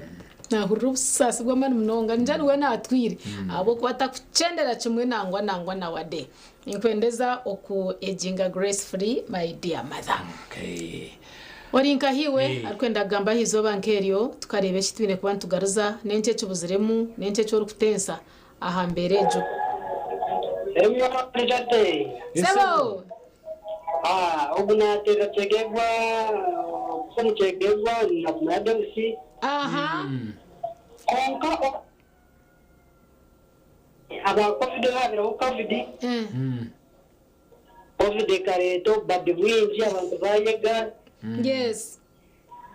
S1: naahurira obusaasi bw'amaani munonga. Ningira niwe naatwire ahabw'okuba takukyendera kimwe nangwa nangwa na wade. Ninkwendeza oku aginga gracefully my dear mother. Ori nkahi iwe arikwenda kugamba aha izooba nk'eryo tukareeba eki twine kuba nitugaruza, n'enki ekibuziremu, n'enki eki orikutensa aha mbeera egyo? Sebo!
S8: Ogu nateera Kyegegwa, okufa omu Kyegegwa nakumanya Deus.
S1: Aha.
S8: Kwonka aba covid habireho covid. Covid ekareeta obubadi bwingi abantu bayega.
S1: Yes.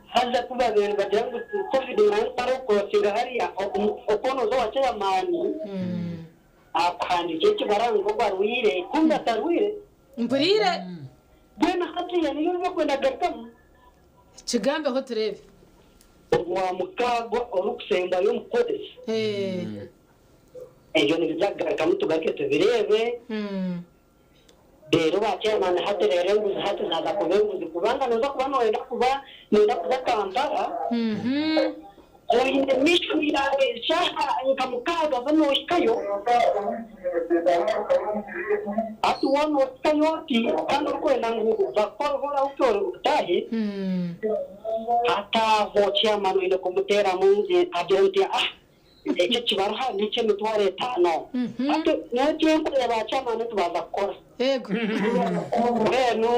S8: Haza ku babaire nibagira ngu covid nayo tarikukosinga hariya oku noza owa chairman akuhandiikira ekibara ngu ogu arwaire kumbe atarwaire.
S1: Mpuriire.
S8: Mbwenu hatiiya niyo orikwenda kugarukamu.
S1: Kigambeho tureebe.
S8: Ogwa mukaaga orikusembayo omu kwezi. Ebyo nibiza kugarukamu tugaruke tubireebe. Reero ba chairman hati reero enguzi hati zaaza kuba enguzi kubanga nooza kuba nooyenda kuba nooyenda kuza Kampala oine mission yaawe shaaha nka mukaaga zo noohikayo hati waaba noohikayo oti kandi orikwenda ngu bakuhore ahu otaahe hati aho chairman oine kumuteeramu agire nti ah Ekyo ekibaruha n'eky'emitwaro etaano. Hati nyowe ekinkureba ba chairman tubanza kukora.
S1: Yego.
S8: Mbwenu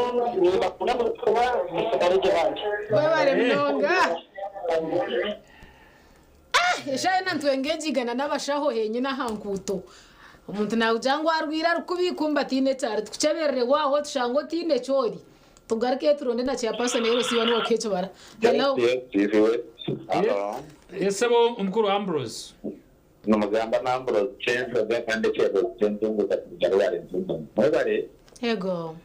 S8: nimbakunda munonga musigare gye bambi.
S1: Webare munonga. Ah, eshaaha yoona nitwengegyigana n'abashaho henyine aha nkuuto. Omuntu naakugira ngu arwaire arikubi kumbe ataine eki ari. Tukukyeberere waaho tushange otaine eki ori. Tugarukeyo turonde na chairperson LC waaba niwe wakuha ekibara. Hello.
S2: Yes, yes, yes. Hello.
S13: Esebo omukuru Ambrose.
S2: Nimugamba na Ambrose Kyenjoga kandi ekyebuuzo ky'entunguuka kuruga Rubare Ntungamo. Mwebare.
S1: Yego.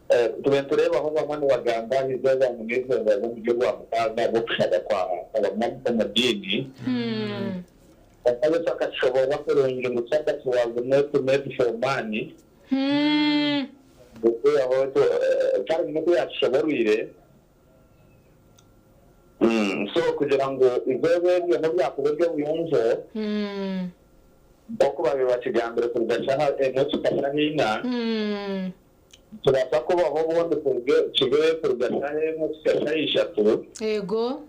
S2: Eh, tube nitureebaho bamwe nibagamba aha izooba ngu n'eizooba ry'omuri Orwamukaaga rw'okushaba kwa abamwe omu diini. Kwonka Yesu akakishoboorora kurungi ngu Sabbath was not made for man. Okwihaho kare nikwo yaakishoboorwire. So kugira ngu eizooba eryo nobu ryakuba ery'obuyonjo, nk'oku baabaire bakigambire kuruga shaaha emwe kuhika shaaha ina, nikibaasa kubaho obundi kibe kuruga shaaha emwe kuhika shaaha ishatu.
S1: Yego.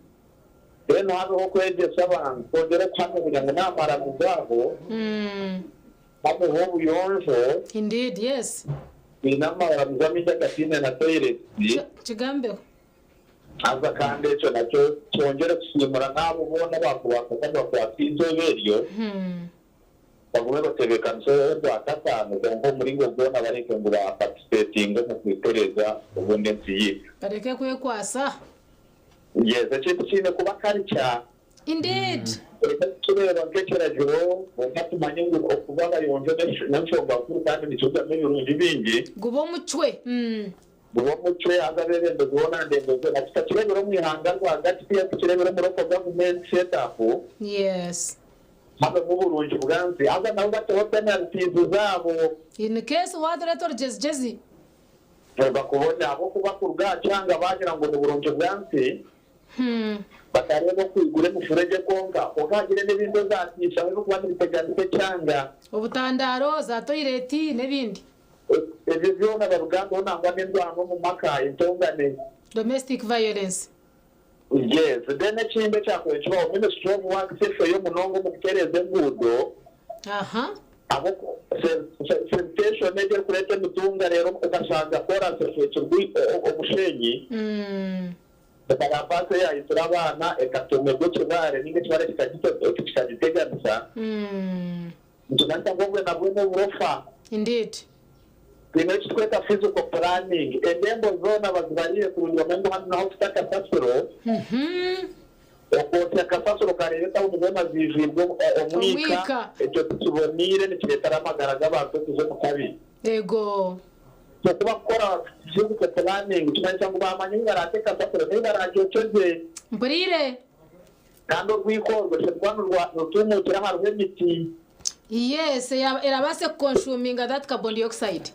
S2: Then habeho okwegyesa abantu kwongyera okuhamya kugira ngu n'aha ago habeho obuyonjo.
S1: Indeed, yes.
S2: Twine amaramizo amaingi agataine na toilet.
S1: Kigambeho.
S2: Haza kandi ekyo nakyo kyongyere kusiimura n'abo boona abaakubaasa kuba nibakwata eizooba eryo bagume batebeekanise orwakataano kwonka omu muringo gwona bareke ngu baapatisipeetinge omu kwitereeza obundi ensi yaitu.
S1: Bareke kwekwasa.
S2: Yes, ekintu kiine kuba culture.
S1: Indeed.
S2: Tureke kukireeba nk'ekiragiro kwonka tumanye ngu okuba abayonjo n'enshonga nkuru kandi nikirugamu ebirungi bingi.
S1: Gube omucwe.
S2: Gube omucwe haza abeebembezi boona ndembo zoona tutakireebera omu ihanga rwagati tihaine tukireebera omu local government set up.
S1: Yes.
S2: Habemu oburungi bwansi haza nabo bateho penalties zaabo.
S1: In case waatureeta orugyezigyezi.
S2: Bakubone ahabw'okuba kuruga aha kyanga baagira ngu ni burungi bwansi batareeba okwigura emifuregye kwonka, kwonka hagire n'ebindi ozaatiishaho ebirikuba nibiteganisa ekyanga.
S1: Obutandaaro, za toyireti n'ebindi.
S2: Ebyo byona babigambeho nangwa n'endwano omu maka, entongane.
S1: Domestic violence.
S2: Yes, then ekindi ekyakubaire nikibaho, Ministry of Works efeyo munonga omu kutereeza enguudo.
S1: Aha.
S2: Ahabw'oku sanitation egyo erikureeta emitunga reero okashanga koraasi eshwekirwe omushenyi, ekarabaasi eyaayitsire abaana ekatomerwa ekibaare ninga ekibaare kikagiteganisa, nikimanyisa ngu obwe nabwo n'oburofa.
S1: Indeed.
S2: Twine eki turikweta physical planning, endembo zoona bazibariire kurungi bamanye ngu hanu niho tuta kasasiro, okwotsya kasasiro okareeba etawuni zoona ziijwirwe omwika,
S1: Omwika.
S2: ekyo tikiboneire nikireetera amagara g'abantu okuza omu kabi.
S1: Yego.
S2: So ku barikukora physical planning nikimanyisa ngu baamanya ahu baraate kasasiro n'ebi baragyokyeze.
S1: Mpuriire.
S2: Kandi orwiko orwo rushobora kuba nirutumuukira hariho emiti.
S1: Yes, erabaase kukonsuminga that carbon dioxide.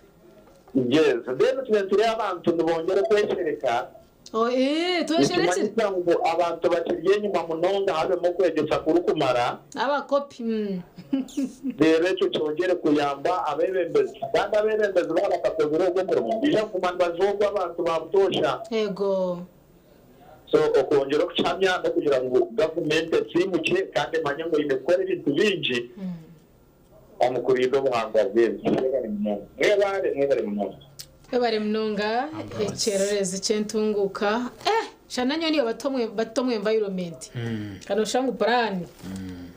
S2: Yes, then tube nitureeba abantu nibongyera okweshereka.
S1: Oh, eh, twesherekire.
S2: Nikimanyisa ngu abantu bakiri enyima munonga habemu okwegyesa kurikumara.
S1: Abakopi.
S2: Reero ekyo kyongyere kuyamba abeebembezi. Kandi abeebembezi baaba batakozire ogwo omurimo, nibaija kuguma nibazoogwa abantu ba butoosha.
S1: Yego.
S2: So okwongyera okukihamya n'okugira ngu gavumenti esiimukye kandi emanye ngu eine kukora ebintu bingi omu kurinda obuhangwa bw'ensi. Mwebare munonga. Mwebare, mwebare munonga.
S1: Webare munonga ekyererezi ky'entunguuka. Eh, shana nyowe niyo bata bata omu environment. Kandi noshusha ngu puraani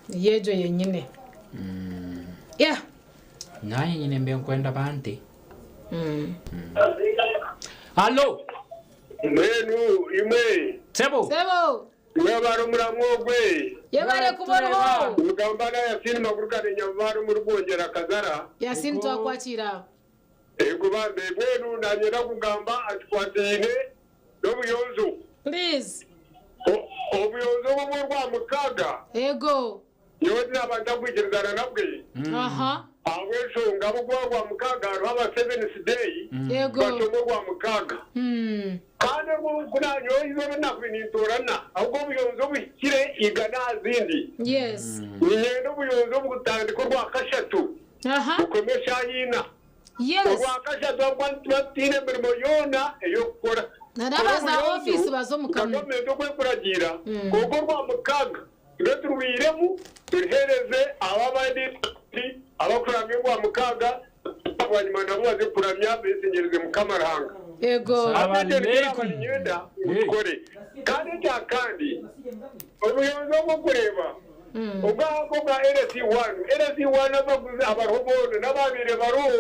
S1: niyo egyo yenyine. Yeah.
S13: Naanye nyine mbe nkwenda bante. Hallo!
S9: Mbwenu imwe.
S13: Sebo.
S1: Sebo.
S9: Mwebare omuramwa ogwe.
S1: Yebare kuba oriho.
S9: Nimugamba na Yasini Magurukane Nyabubaare omuri Bwongyera Kazara.
S1: Yasini twakwakiira.
S9: Ego bambe mbwenu nanyenda kugamba aha kikwataine n'obuyonjo.
S1: Please.
S9: Obuyonjo obu obw'orwamukaaga.
S1: Ego.
S9: Nyowe tinaba ntakwikirizana nabwe.
S1: Aha.
S9: Ahabw'enshonga abo kuba Rwamukaaga hariho aba Seventh Day
S1: Yego.
S9: bashoma Orwamukaaga. Kandi orwo ku naanyowe eizooba nakubaire nintoorana ahabw'okuba obuyonjo obuhikire igana aha zindi.
S1: Yes.
S9: Niinyenda obuyonjo obukutandika Orwakashatu bukome eshaaha ina.
S1: Yes.
S9: Orwakashatu ahabw'okuba nituba tutaine mirimo yoona ey'okukora.
S1: Na n'abaza ofiisi baza omu
S9: kamwe. Gavumenti oku ekuragiira kwonka Orwamukaaga tube turwiremu turuheereze abo abandi abakuramya Orwamukaaga bwanyima nabo baze kuramya beeshengyereze Mukama Ruhanga.
S1: Ego.
S9: Hati ekyo nikyo naaba niinyenda ngu tukore. Kandi ekya kandi, obuyonjo obw'okureeba obw'aha nk'obwa LC1, LC1 abaguzi abariho boona n'abaabaire bariho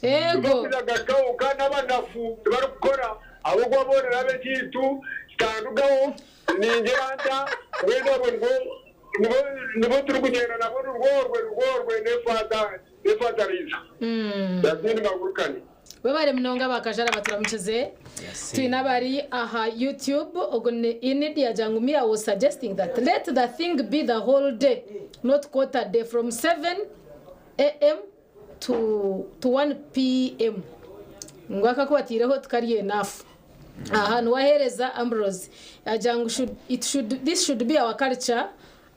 S9: tibakuza gakauka n'abanafu tibarikukora ahabw'okuba boona n'ab'ekintu kitandugaho ningira nta mbwenu abo nibo nibo nibo turikugyenda nabo nirworwe nirworwe n'efaata n'efaatariiza yazindi magurukane.
S1: Webare munonga bakajara baturamukize twine abari aha youtube ogu ni inid yagira ngu me i was suggesting that let the thing be the whole day not quarter day from 7 am to, to 1 pm ngu akakwatiireho tikari enough aha niwaheereza ambrose yagira ngu should, it should, this should be our culture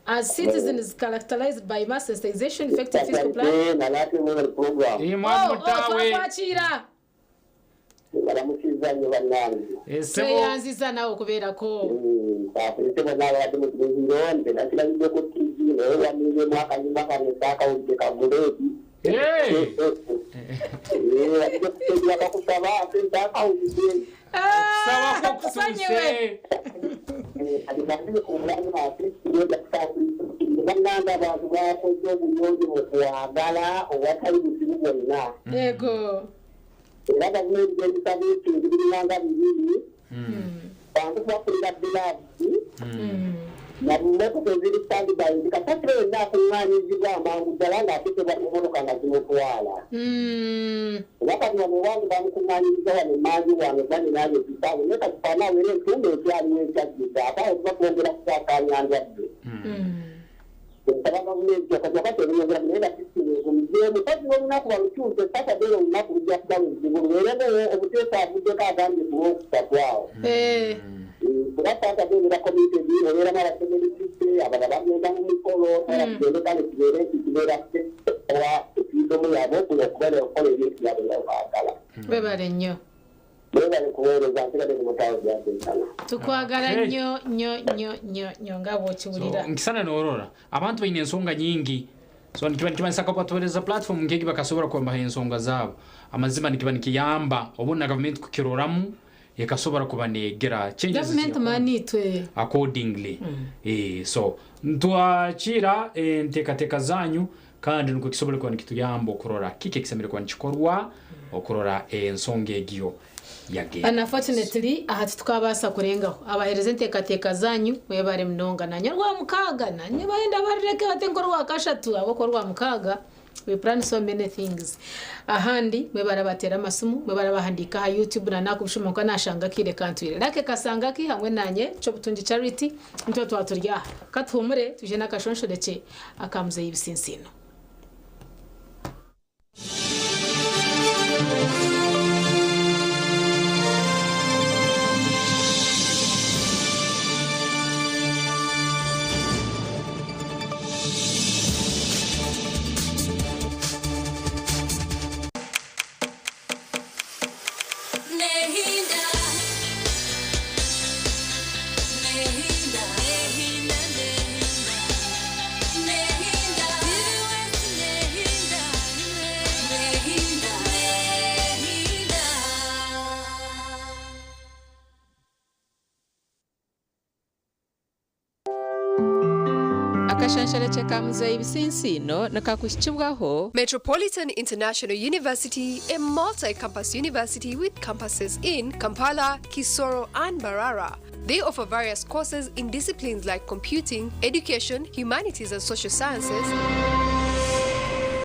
S1: as citizens characterized by mass sensitization effective fiscal plan Oh, oh, twakwakira
S2: baramukiza nyo bannange
S1: tweyanziza nawe okubeerako
S2: akulise bonna ababadde mu kirihiro nze nakirabidde ku tv naye wamiiremu akayumba kano saakawulidde kaguleeti wadde kakusaba ate nsaakawulidde
S1: kusonyiwe
S2: bannange abantu bakoze obuyonjo mu kwagala owatali buzibu bwonna
S1: yego
S2: era gavumenti gyebisaba ebintu biringanga bibiri bantu bakulira bilaabusi na mmotoka eziri standby nti kasasiro yonna akuŋŋaanyizibwa amangu ddala ng'ateekebwa mu mmotoka nga zimutwala oba kati wano owange bamukuŋŋaanyiriza wano emanju wano baninayo ekisaawe naye kati faanaawo era entumba ekyaliwo ekyajjudde ate awo tuba twongera kusaasaanya ndwadde nsaba gavumenti wakati ebiyongera naye nga sisitimu egumizeemu kozi n'olunaku balukyuse satadde olunaku lujja kuba luzibu lubeeremu obuteesa avuddeko agambye ku lwokusatu awo kuba satadde ebeera committed obeeramu abasemerikise abalala bagenda mu mikolo era tugende kale kibeere nti kibeera wa ekiidomu yaabwe okuba okukola ebintu byabwe byabaagala
S1: webale nnyo
S2: webale kuweereza nsigadde ku mutawo gyateekana
S1: tukwagala nnyo nnyo nnyo nnyo nnyo nga bw'okiwulira
S13: nkisana norora abantu baine ensonga nyingi so nikiba nikibanisaka batuhereza platform nkegi bakasobora kwambaha ensonga zaabo amazima nikiba nikiyamba obundi na gavumenti kukiroramu ekasobora kuba negera changes
S1: gavumenti mani itwe
S13: accordingly so ntwakira enteekateeka zanyu kandi nikwo kisobole kuba nikituyamba okurora kiki ekisemere kuba nikikorwa okurora ensonga egyo yagenda
S1: unfortunately aha titukabaasa kurengaho abaheereza enteekateeka zanyu mwebare munonga nanye rwamukaaga nanye bahenda barireke bate nko rwakashatu aboko rwamukaaga we plan so many things ahandi mwebare abateera amasimu mwebare abahandiika aha youtube nanakubushuma nka nashanga kiire kantwire rake kasanga ki hamwe nanye kyobutungi charity nitwe twaba turi aha katuhumure tuje n'akashonshorekye akamuzeyi ebisinsino
S10: Nehinda, nehinda, nehinda, nehinda, nehinda, nehinda, nehinda.
S11: Akashansharakye ka muzeeyi Bisinsino nikakuhikibwaho
S12: Metropolitan International University, a multi campus university with campuses in Kampala, Kisoro, and Barara. They offer various courses in disciplines like computing, education, humanities and social sciences,